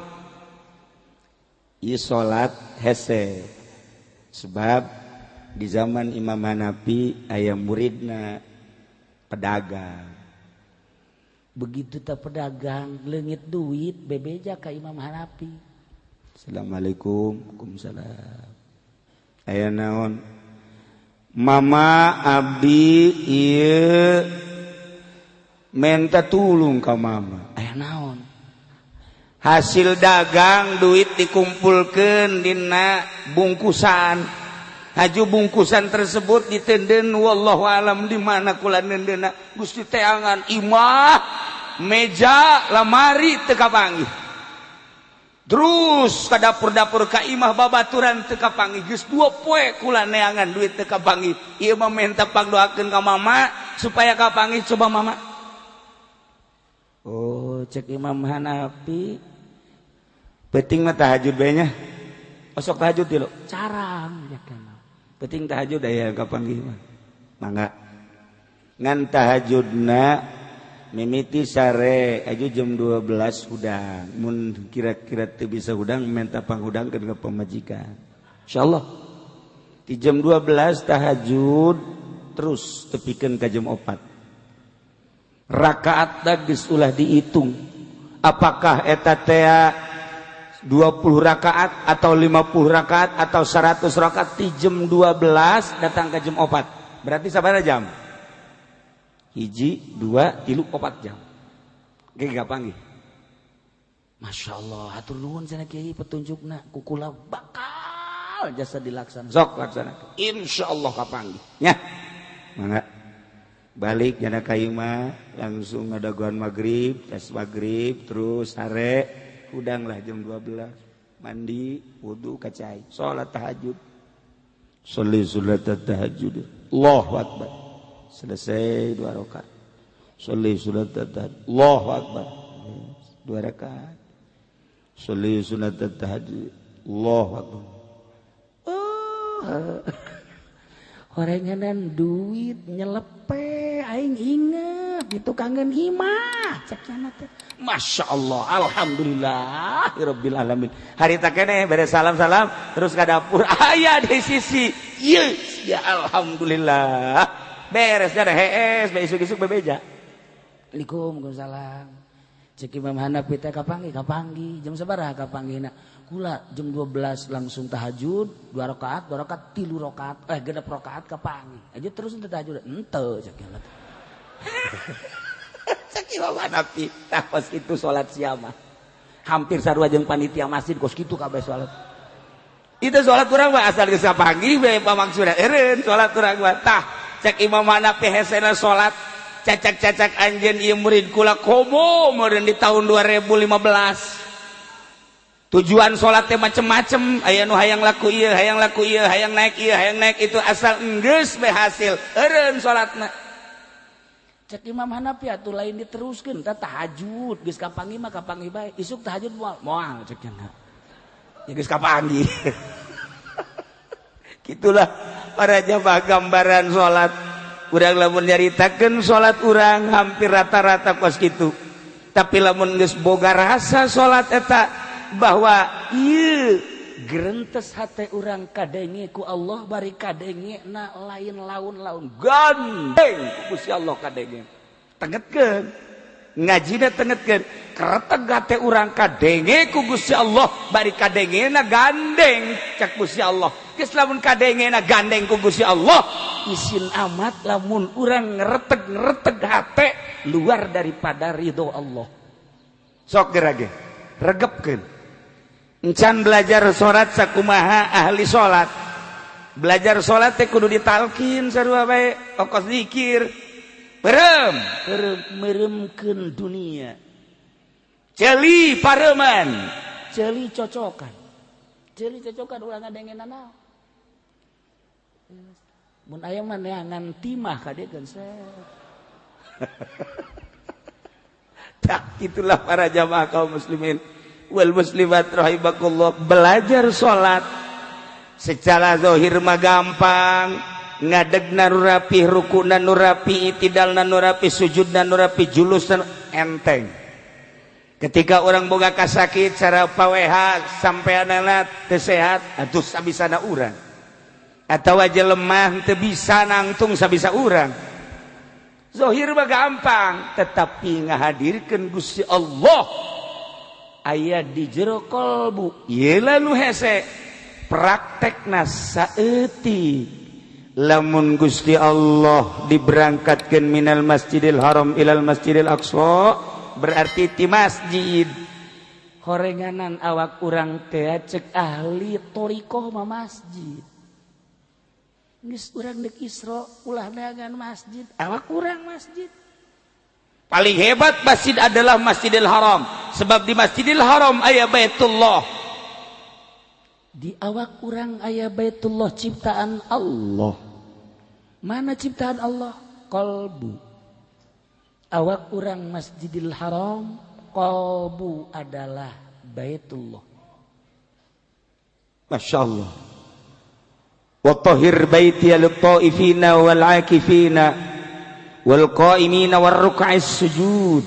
Ieu salat hese. Sebab di zaman Imam Hanafi aya muridna pedagang. Begitu tak pedagang leungit duit bebeja ka Imam Hanafi. Assalamualaikum. Waalaikumsalam. Aya naon? Mama abdi ieu menta tulung ka mama. Aya naon? Hasil dagang duit dikumpulkeun dina bungkusan. Haju bungkusan tersebut ditenden wallahu alam di mana kula nendeuna. Gusti teangan imah meja lamari teu kapanggih. Terus ka dapur-dapur ka imah babaturan teu kapanggih. Geus dua poe kula neangan duit teu kapanggih. Ieu mah menta pangdoakeun ka mama supaya kapanggih coba mama. Oh, cek Imam Hanafi penting mah tahajud bae nya. Osok tahajud di lo. Carang ya kan. Penting tahajud aya kapanggih mah. Mangga. Ngan tahajudna mimiti sare aju jam 12 hudang. Mun kira-kira teu bisa hudang menta panghudangkeun ka pamajikan. Insyaallah. Di jam 12 tahajud terus tepikeun ka jam 4. Rakaat geus ulah dihitung. Apakah eta teh 20 rakaat atau 50 rakaat atau 100 rakaat di jam 12 datang ke jam 4. Berarti sabaraha jam? 1, 2, 3, 4 jam. Ge gapanggih. Masya Allah, hatur nuhun cenah kiai petunjukna ku kula bakal jasa dilaksanakan. Sok laksanakeun. Insyaallah kapanggih. Nya. Mangga. Balik jana ka imah langsung ngadagoan maghrib, tes maghrib terus sare hudanglah jam 12 mandi wudu kacai salat tahajud. Sholli salat tahajud. Allahu akbar. Selesai 2 rakaat. Sholli salat tahajud. Allahu akbar. 2 rakaat. Sholli salat tahajud. Allahu akbar. Oh. Horenganan duit nyelepe aing inget itu kangen imah cek cenah teh. Masya Allah, alhamdulillah rabbil alamin. Harita keneh beres salam-salam terus ka dapur aya di sisi. Ieu ya alhamdulillah. Beres dah hees be isuk-isuk bebeja. Assalamualaikum waalaikumsalam. Cek Imam Hanafi teh kapanggih kapanggih jam sabaraha kapanggihna? Kula jam 12 langsung tahajud, 2 rakaat, 2 rakaat, 3 rakaat, 6 rakaat kapanggih. Aja terus ente tahajud henteu cek Imam. Cek Imam Hanafi tah kos kitu salat siama. Hampir sarua jeung panitia masjid kos kitu kabeh salat. Itu salat urang mah asal geus kapanggih we pamaksudna eureun salat urang mah. Tah cek Imam Hanafi hesena salat cacak-cacak anjeun ieu murid kula komo meureun di tahun 2015. Tujuan salat teh macem-macem, aya nu hayang laku ieu, hayang laku ieu, hayang naik ieu, hayang naik itu asal enggeus we hasil eureun salatna. Cek Imam Hanafi atuh lain diteruskeun tah tahajud geus kapanggih mah kapanggih bae isuk tahajud moal moal cek nya. Ya geus kapanggih. Gitulah para jamaah gambaran salat. Urang lamun nyaritakeun salat urang hampir rata-rata kos kitu. Tapi lamun geus boga rasa salat eta bahwa ieu gerentes hate urang kadenge ku Allah bari kadenge na lain laun-laun gandeng ku Gusti Allah kadenge. Tengetkeun ngajina tengetkeun kereteg hate urang kadenge ku Gusti Allah bari kadengena gandeng cek Gusti Allah. Geus lamun kadengena gandeng ku Gusti Allah isin amat lamun urang ngereteg-ngereteg hate luar daripada ridho Allah. Sok gerage regepkeun. Encan belajar salat sakumaha ahli salat. Belajar salat teh kudu ditalkin sarua bae, okos zikir. Perem, perem meremkeun dunia. Ceuli pareman, ceuli cocokan. Ceuli cocokan ulah ngadengenan naon. Mun aya mah neangan timah kadekeun set. Tak itulah para jamaah kaum muslimin wal muslimat rahimakumullah. Belajar salat secara zahir mah gampang, Ngadegna nu rapi, rukuna nu rapi, itidalna nu rapi, sujudna nu rapi, julusna enteng. Ketika orang boga kasakit cara paweha sampai anak teu sehat atuh sabisana urang, atau aja lemah teu bisa nangtung sabisa urang. Zohir mah gampang, tetapi ngahadirkeun Gusti Allah aya di jero kolbu ieu nu hese praktekna saeutik. Lamun Gusti Allah diberangkatkan minal Masjidil Haram ilal Masjidil Aqsa, berarti ti masjid horenganan awak urang teh cek ahli thoriqoh mah masjid. Geus urang deuk Isra ulah neangan masjid, awak urang masjid. Paling hebat masjid adalah Masjidil Haram, sebab di Masjidil Haram aya Baitullah. Di awak urang aya Baitullah ciptaan Allah. Mana ciptaan Allah? Kolbu. Awak urang Masjidil Haram, kolbu adalah Baitullah. Masya Allah. Wa tahhir baiti lit-ta'ifina wal 'akifina wal qa'imina war ruk'is sujud.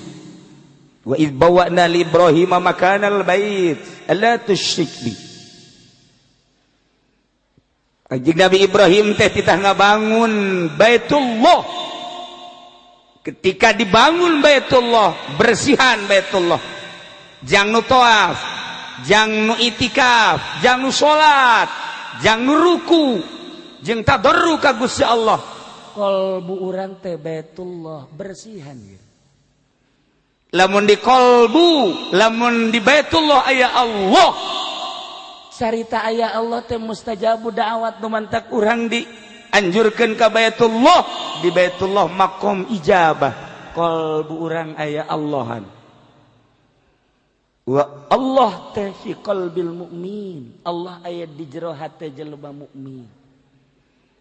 Wa idh bawwa'na li Ibrahima makanal bait alla tusyrik bi. Kanjeng Nabi Ibrahim teh titah ngabangun Baitullah. Ketika dibangun Baitullah, bersihan Baitullah. Jang nu tawaf, jang nu itikaf, jang nu salat, jang nu ruku, jeung tadarru ka Gusti Allah. Kolbu urang teh Baitullah bersihan gitu. Lamun di kolbu, lamun di Baitullah aya Allah. Carita aya Allah teh mustajabu da'wat nu mantak urang dianjurkeun ka Baitullah, di Baitullah makom ijabah. Kolbu urang aya Allahan. Wa Allah teh fi qalbil mukmin. Allah aya di jero hate jelema mukmin.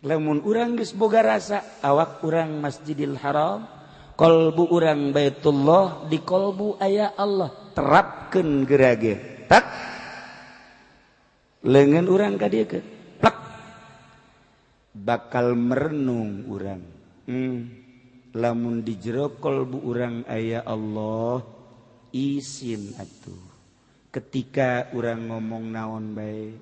Lamun urang geus boga rasa awak urang Masjidil Haram, kolbu urang Baitullah, di kolbu aya Allah, terapkeun gerage. Tak lengan urang ka dieu ke plak bakal merenung urang. Lamun di jero kolbu urang aya Allah, isin atuh. Ketika urang ngomong naon bae,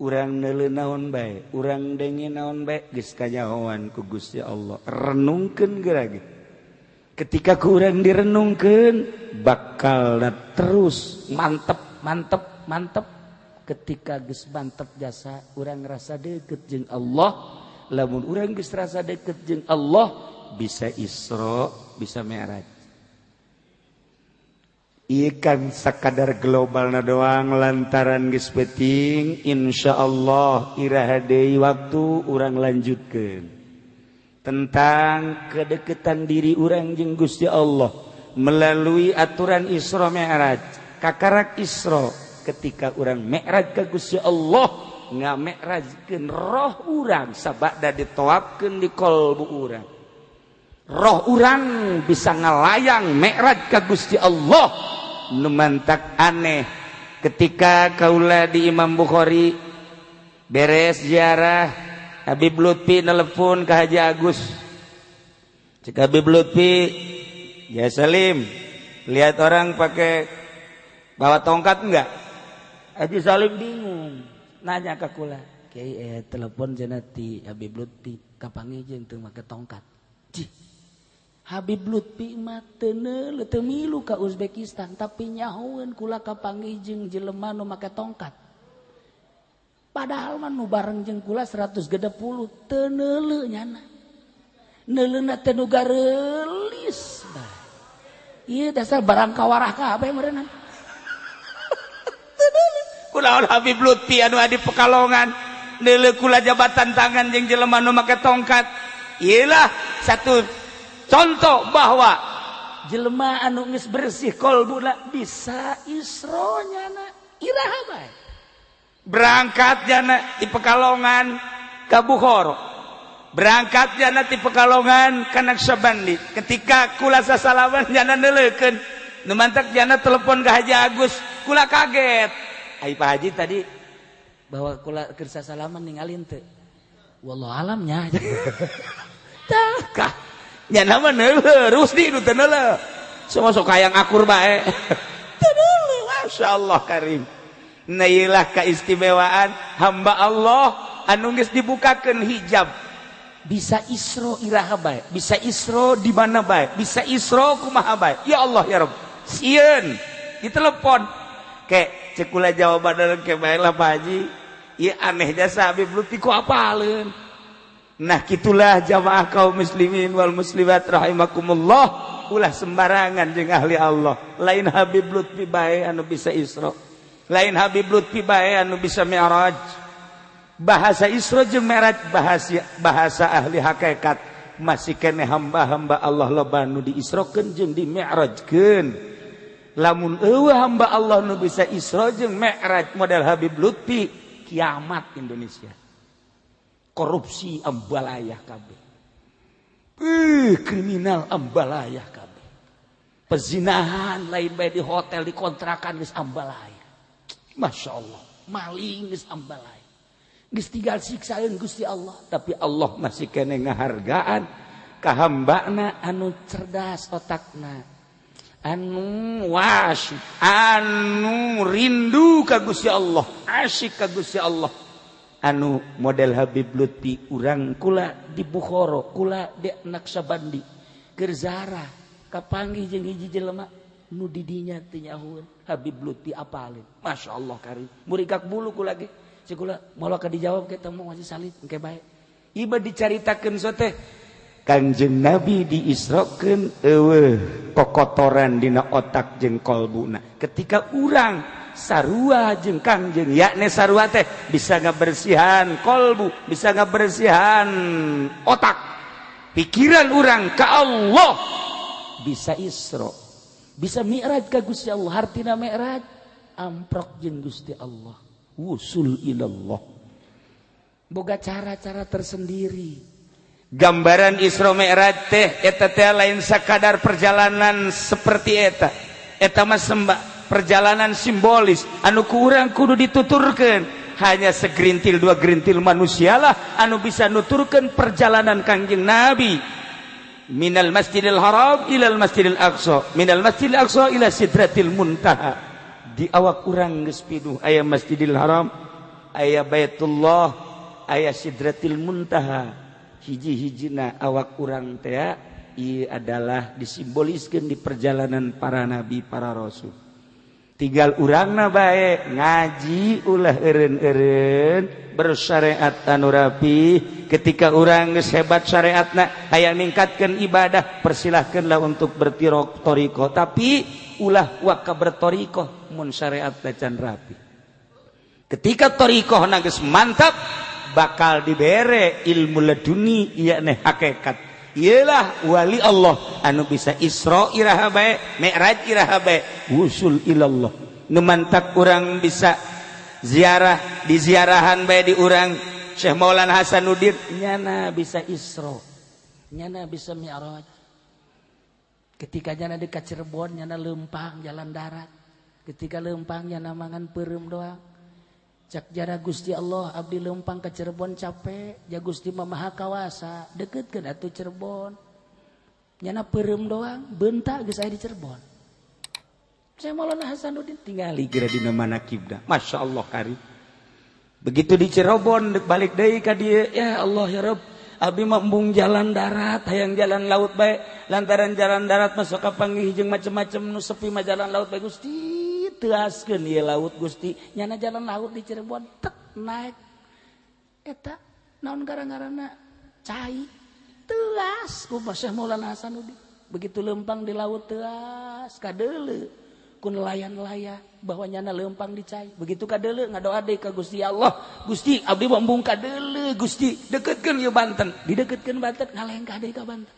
urang neuleu naon bae, urang denge naon bae, geus kanyahoan ku Gusti Allah. Renungkeun gerage. Ketika ku urang direnungkeun, bakal terus mantep mantep mantep. Ketika geus mantep jasa urang rasa deket jeung Allah. Lamun urang geus rasa deket jeung Allah, bisa Isra, bisa Mi'raj. Ikan sakadar globalna doang lantaran geus penting, insyaallah iraha deui waktu urang lanjutkeun tentang kedeketan diri urang jeung Gusti Allah melalui aturan Isra Mi'raj. Kakarak Isra ketika urang Mi'raj ka Gusti Allah, ngame'rajkeun roh urang sabada ditoapkeun di kolbu urang. Roh urang bisa ngalayang Mi'raj ka Gusti Allah. Nu mantak aneh ketika kaula di Imam Bukhari beres ziarah, Habib Lutfi nelpon ke Haji Agus. Cek Habib Lutfi, "Ya Salim, lihat orang pakai bawa tongkat enggak?" Haji Salim bingung, nanya ke kula, "Kiai, telepon cenah ti Habib Lutfi, kapanggih jeung teu make tongkat." Cih. Habib Lutfi mah teu neuleu teu milu ka Uzbekistan, tapi nyahoeun kula kapanggih jeung jelema nu make tongkat. Padahal mah nu bareng jeung kula 160 teu neuleu nyana. Neuleuna teh nu gareulis bae. Ieu dasar barang kawarah kabeh meureunna. Teu neuleu. Kulaon Habib Lutfi anu adi Pekalongan neuleu kula jabatan tangan jeung jelema nu make tongkat. Iyalah satu contoh bahwa jelema anu geus bersih kolbuna bisa Isra nyana iraha bae. Berangkat jana di Pekalongan ka Bukhara. Berangkat jana di Pekalongan ka Naksabandi. Ketika kula sasalaman jana neuleukeun, nu mantak jana telepon ka Haji Agus, kula kaget. Ai Pak Haji tadi bahwa kula keur sasalaman ningalin teu. Wallahu alamnya. Tah nya nama neuleuh Rusdi nu teu neuleuh. Semua sok hayang akur bae. Teu neuleuh, masyaallah karim. Nah ieulah keistimewaan hamba Allah anu geus dibukakeun hijab. Bisa Isra iraha bae, bisa Isra di mana bae, bisa Isra kumaha bae. Ya Allah ya Rabb. Sieun ditelepon. Ke cek kula jawaban ke bae lah Pak Haji. Ieu aneh jasa Habib Lutfi ku apaleun. Nah kitulah jamaah kaum muslimin wal muslimat rahimakumullah, ulah sembarangan jeung ahli Allah. Lain Habib Lutfi bae anu bisa Isra. Lain Habib Lutfi bae anu bisa Mi'raj. Bahasa Isra jeung Mi'raj bahasa ahli hakikat. Masih keneh hamba-hamba Allah loba nu diisrokeun jeung dimi'rajkeun. Lamun eueuh hamba Allah nu bisa Isra jeung Mi'raj model Habib Lutfi, kiamat Indonesia. Korupsi ambalayah kabeh. Kriminal ambalayah kabeh. Pezinahan lain bae di hotel di kontrakan geus ambalayah. Masya Allah, maling geus ambalayah. Geus tinggal siksaeun Gusti Allah, tapi Allah masih kene ngahargaan ka hambana anu cerdas otakna, anu was, anu rindu ka Gusti Allah, asyik ka Gusti Allah. Anu model Habib Lutfi urang kula di Bukhara, kula di Naksabandi, keur zarah kapanggih jeung hiji jelema nu di dinya teu nyahueun Habib Lutfi apaleun. Masya Allah karim, murikak bulu kula ge. Cekula moal ka dijawab kita mau masih salib engke bae. Ieu dicaritakeun sote Kanjeng Nabi diisrokeun eueuh kokotoran dina otak jeung kolbuna. Ketika urang sarua jeung Kangjeng, yakni sarua teh bisa ngabersihan kolbu, bisa ngabersihan otak. Pikiran urang ka Allah bisa Isra, bisa Mi'raj ka Gusti Allah. Hartina Mi'raj amprok jeung Gusti Allah. Wusul ilallah. Boga cara-cara tersendiri. Gambaran Isra Mi'raj teh eta teh lain sakadar perjalanan seperti eta. Eta mah perjalanan simbolis anu ku urang kudu dituturkeun. Hanya segerintil dua gerintil manusialah anu bisa nuturkeun perjalanan Kangjeng Nabi. Minal Masjidil Haram ilal Masjidil Aqsa, minal Masjidil Aqsa ila Sidratil Muntaha. Di awak urang geus piduh aya Masjidil Haram, aya Baitullah, aya Sidratil Muntaha. Hiji-hijina awak urang teh ieu adalah disimboliskeun di perjalanan para nabi, para rasul. Tinggal urangna bae ngaji ulah eureun-eureun, bersyariat anu rapi. Ketika urang geus hebat syariatna, hayang ningkatkeun ibadah, persilahkeunlah untuk bertorikoh, tapi ulah waka bertorikoh mun syariat can rapi. Ketika torikoh geus mantap, bakal dibere ilmu laduni yakni hakikat. Iyalah wali Allah anu bisa Isra iraha bae, Mi'raj iraha bae, wusul ilallah. Nu mantak urang bisa ziarah di ziarahan bae di urang Syekh Maulana Hasanuddin, nyana bisa Isra, nyana bisa Mi'raj. Ketika nyana dekat Cirebon, nyana lempang jalan darat. Ketika lempang nyana mangan peureum doang. Cak jara Gusti Allah abdi lempang ke Cirebon capek, ja Gusti mah maha kawasa, deketkeun atuh Cirebon. Nyana peureum doang, bentak geus aya di Cirebon. Saya Maulana Hasanuddin tingali geura dina manakibna. Masya Allah kari. Begitu di Cirebon balik deui ka dieu, ya Allah ya Rabb, abdi mah embung jalan darat, hayang jalan laut bae. Lantaran jalan darat masuk ka panggih jeung macem-macem nu sepi mah jalan laut bae Gusti. Teaskeun ieu laut Gusti, nyana jalan laut di Cirebon tek naik eta naon gara-garana cai teas ku Syekh Maulana Hasanuddin. Begitu lempang di laut teas kadeuleu ku nelayan-nelayan bahwa nyana lempang di cai. Begitu kadeuleu ngadoa deui ka Gusti Allah, Gusti abdi mah embung kadeuleu Gusti, deketkeun ieu Banten. Dideketkeun Banten ngalengkah deui ka Banten.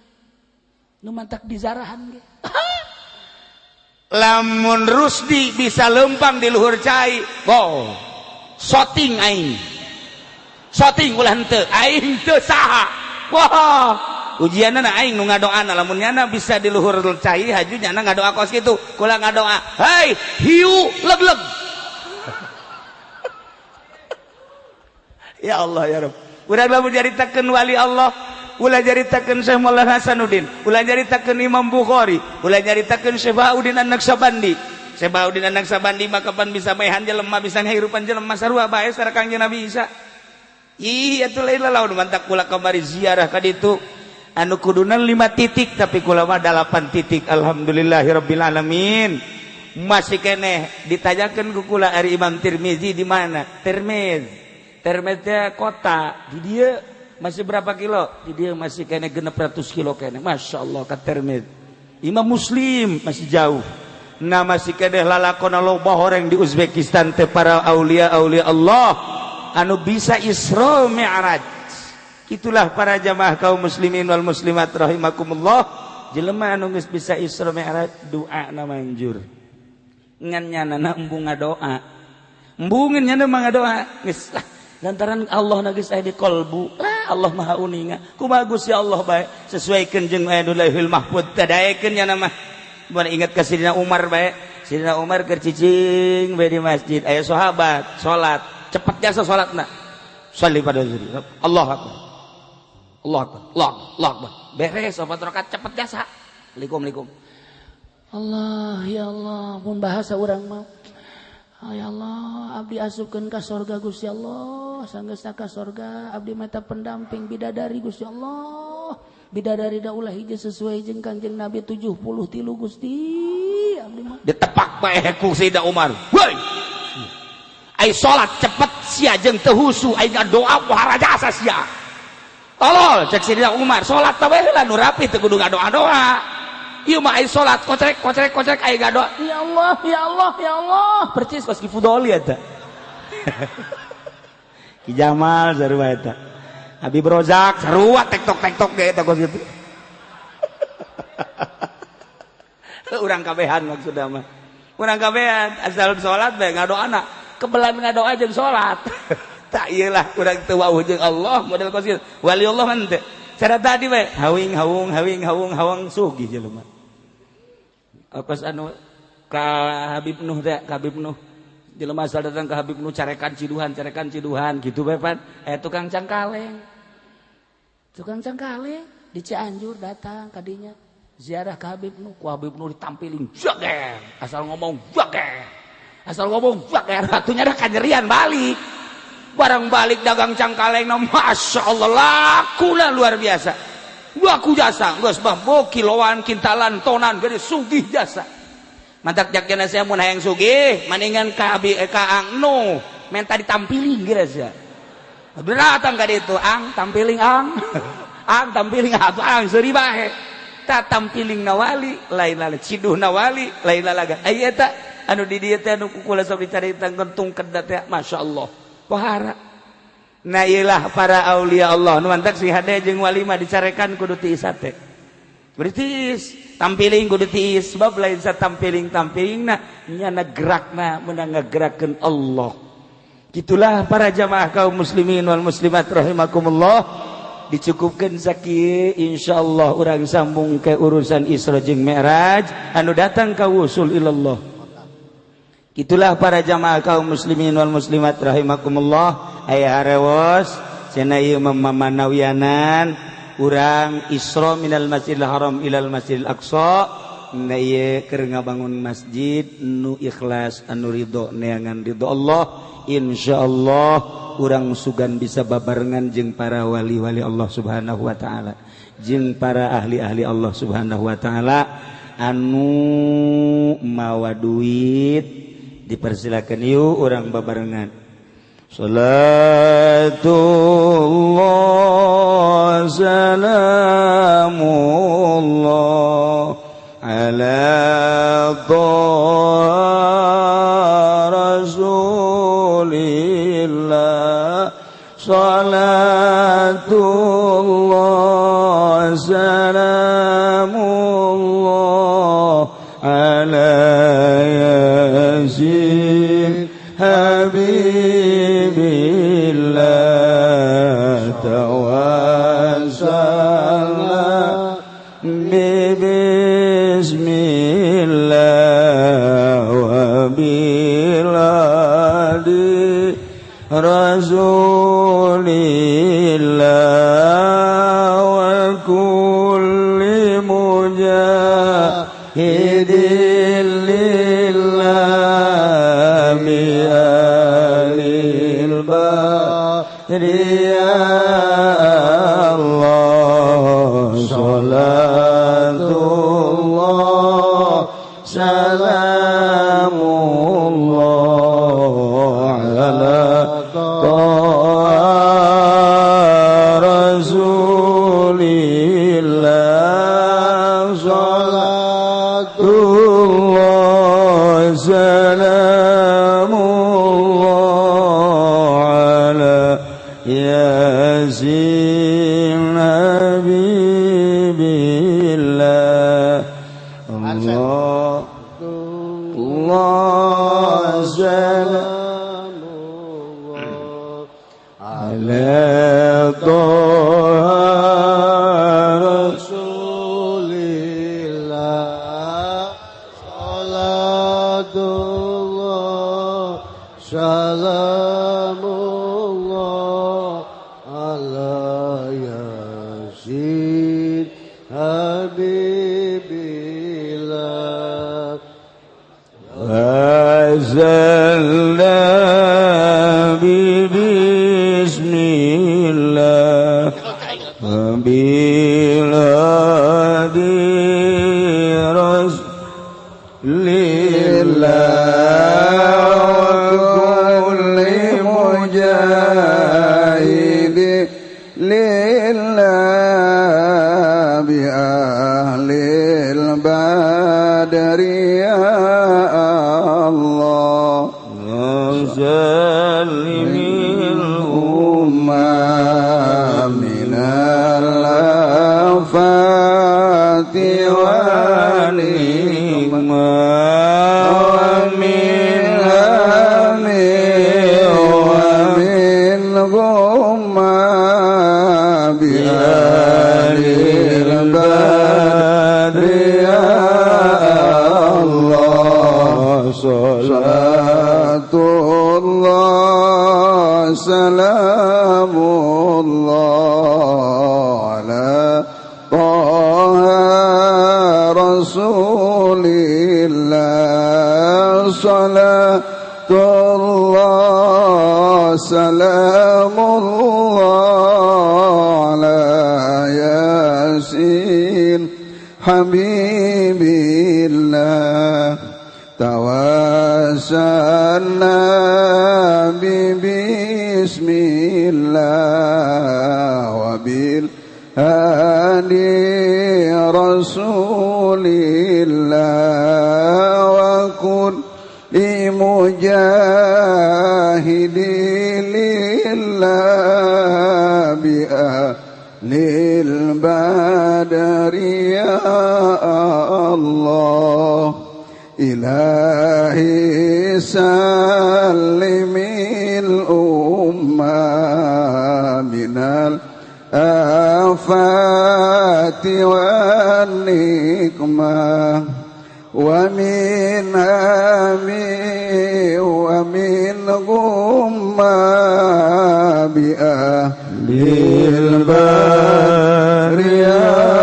Nu mantak di zarahan ge. Lamun Rusdi bisa lempang di luhur cai, wow, soting aing, soting ulah henteu, aing teu saha. Wah, ujianna aing nu ngadoana, lamun nyana bisa di luhur cai haju nyana ngadoa kos kitu, kula ngadoa, hei hiu leg-leg. Ya Allah ya Rabb. Urang lamun nyaritakeun wali Allah, ulah nyaritakeun Syekh Maulana Hasanuddin, ulah nyaritakeun Imam Bukhari, ulah nyaritakeun Syekh Bahauddin An-Naqsyabandi. Syekh Bahauddin An-Naqsyabandi mah kapan bisa maehan jelema, bisa ngahirupan jelema sarua bae sareng Kangjeng Nabi Isa. Ih atuh lain lawan mantak kula kamari ziarah ka ditu anu kuduna 5 titik tapi kula mah 8 titik. Alhamdulillahirabbil alamin. Masih keneh ditanyakeun ku kula ari Imam Tirmizi di mana? Tirmiz. Termez kota di dia masih berapa kilo? Di dia masih kene 600 kilo kene. Masya Allah ka Termez. Imam Muslim masih jauh. Nah masih kene lalakona loba horeng di Uzbekistan teh para aulia aulia Allah anu bisa Isra Mi'raj. Itulah para jamaah kaum muslimin wal muslimat rahimakumullah. Jelema anu geus bisa Isra Mi'raj doana manjur. Ngan nyanana embung ngadoa. Embungin nyana mah ngadoa. Geus lah lantaran Allah nagis aya di kolbu, lah Allah maha uninga. Kumaha Gusti Allah bae sesuaikeun jeung aya Lauhul Mahfud tadaekeun nya mah. Mun ingat ka Sidina Umar bae, Sidina Umar keur cicing bae di masjid aya sahabat salat, cepet jasa salatna. Shalli pada zuhur. Allahu akbar. Allahu akbar. Allah akbar. Beres 4 rakaat cepet jasa. Assalamualaikum. Allah ya Allah, mun bahasa urang mah ya Allah, abdi asupkeun ka sorga Gusti Allah, sanggeus ka sorga abdi mata pendamping bidadari Gusti Allah. Bidadari da ulah hiji sesuai jeung Kangjeng Nabi 73 Gusti abdi mah. Ditepak bae ku Sayyidina Umar. Woi. Ai salat cepet sia jeung teu husu, ai ngadoa pohara jasa sia. Tolol cek Sayyidina Umar, salat teh we heula nu rapi teu kudu ngadoa-doa. Ieu mah ai salat kocrek kocrek kocrek ai gadoa. Ya Allah, ya Allah, ya Allah. Percis kos Ki Fudoli eta. Ki Jamal sarua eta. Habib Rozak sarua tektok tektok ge eta kos kitu. Urang kabehan maksudna mah. Urang kabehan asal salat bae ngadoana. Kebelan ngadoa jeung salat. Tak ieu lah urang teu wauh jeung Allah model kos kitu. Wali Allah mah teu. Cara tadi bae hawing hawung hawing hawung hawang sugih jelema. Kos anu ka Habib Nuh teh, ka Habib Nuh. Jelema asal datang ke Habib Nuh carekan ciduhan gitu bae pan. Tukang cangkaleng. Tukang cangkaleng di Cianjur datang kadinya ziarah ke Habib Nuh, ku Habib Nuh ditampilin jager. Asal ngomong jager. Asal ngomong jager, atunya dah kanyerian balik. Barang balik dagang cangkaleng no, Masya Allah lakuna luar biasa. Laku jasa geus mah kiloan kintalan tonan gede sugih jasa. Mantak jakjana saya mun hayang sugih maningan ka abi ka Ang no menta ditampiling geura sia. Datang ka ditu Ang tampiling Ang. Ang tampiling atuh Ang seuri bae. Ta tampiling na wali lain lala ciduh na wali lain lalaga. Ai eta anu di dieu teh anu kukula sok dicaritakeun tungked teh Masya Allah. Pohara. Nah iyalah para aulia Allah nu mantak si hade jeung wali mah dicarekan kudu tiis hate. Kudu tiis, tampiling kudu tiis sebab lain sa tampiling-tampilingna nyana gerakna meunang ngagerakeun Allah. Gitulah para jamaah kaum muslimin wal muslimat rahimakumullah. Dicukupkeun sakieu insyaallah urang sambung ke urusan Isra jeung Mi'raj anu datang ka wusul ilallah. Itulah para jamaah kaum muslimin wal muslimat rahimakumullah. Aya harewos cenah ieu mamanawianan urang Isra minal Masjidil Haram ilal Masjidil Aqsa. Na ieu keur ngabangun masjid nu ikhlas anu ridho neangan ridho Allah. Insyaallah urang sugan bisa babarengan jeung para wali-wali Allah Subhanahu wa taala, jeung para ahli-ahli Allah Subhanahu wa taala anu mawa duit. Dipersilakan yuk orang babarengan. Salatullah salamullah ala rasulillah. Salatullah salamullah ala Yasin Habibillah. Tawassalna bismillah wa biladi Rasulillah. Salamullah ala Taha Rasulillah. Salatullah salamullah ala Yasin Habibillah. Allah Allah salamullah ala Taha Rasulillah. Salatullah salamullah ala Yasin Habibillah. Azalna bismillah biladi rasulillah wa kulli mujahidi lillah bi ahlil badri ya Allah. Salimil umma minal afati wa nikmah wa min hami wa min ghumma bi ahlil badri ya Allah. Salatullah salamullah ala Taha Rasulillah. Salatullah salamullah ala Yasin Habibillah. Tawassalna bi bismillah wa bil hadi rasulillah wa kulli mujahidi lillah bi ahlil badri ya Allah. Ilahi salimil umma minal afati wan nikmah wa min hami wa min ghumma bi ahlil bari ya Allah.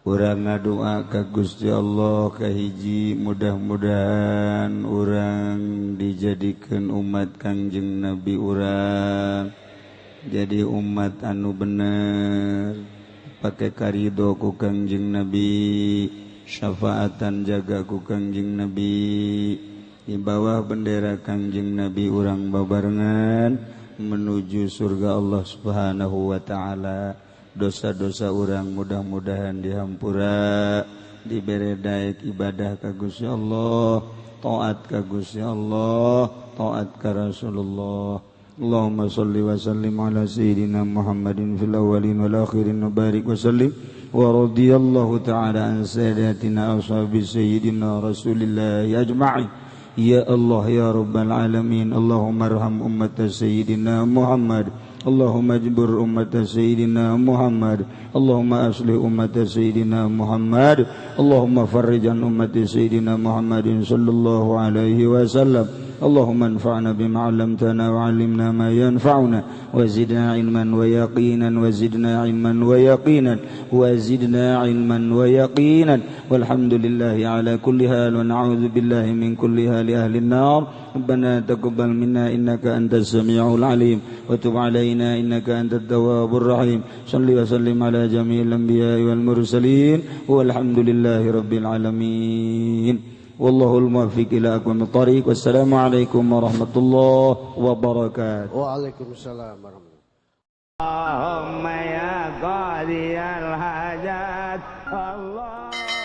Urang ngadoa ka Gusti Allah kahiji, mudah-mudahan urang dijadikeun umat Kangjeng Nabi urang, jadi umat anu bener, pake karido ku Kangjeng Nabi, syafaatan jaga ku Kangjeng Nabi, di bawah bendera Kangjeng Nabi urang babarengan menuju surga Allah Subhanahu wa taala. Dosa-dosa orang mudah-mudahan dihampura, dibere daek ibadah ka Gusti Allah, taat ka Gusti Allah, taat ka Rasulullah. Allahumma shalli wa sallim ala sayyidina Muhammadin fil awwalin wal akhirin wa barik wa sallim wa radiyallahu ta'ala an sadatina ashabi sayyidina Rasulillah ajma'in. Ya Allah ya Rabbal alamin, Allahumma arham ummat sayyidina Muhammad, Allahumma ajbur ummat sayyidina Muhammad, Allahumma aslih ummat sayyidina Muhammad, Allahumma farrij an ummat sayyidina Muhammadin sallallahu alaihi wasallam. اللهم انفعنا بما علمتنا وعلمنا ما ينفعنا وزدنا علما ويقينا وزدنا علما ويقينا وزدنا علما ويقينا. والحمد لله على كل حال ونعوذ بالله من كل حال أهل النار. ربنا تقبل منا إنك أنت السميع العليم وتب علينا إنك أنت التواب الرحيم. صل وسلم على جميع الأنبياء والمرسلين والحمد لله رب العالمين. والله الموفق إلى أقوم الطريق. والسلام عليكم ورحمة الله وبركاته. وعليكم السلام ورحمة الله. اللهم يا قاضي الحاجات الله.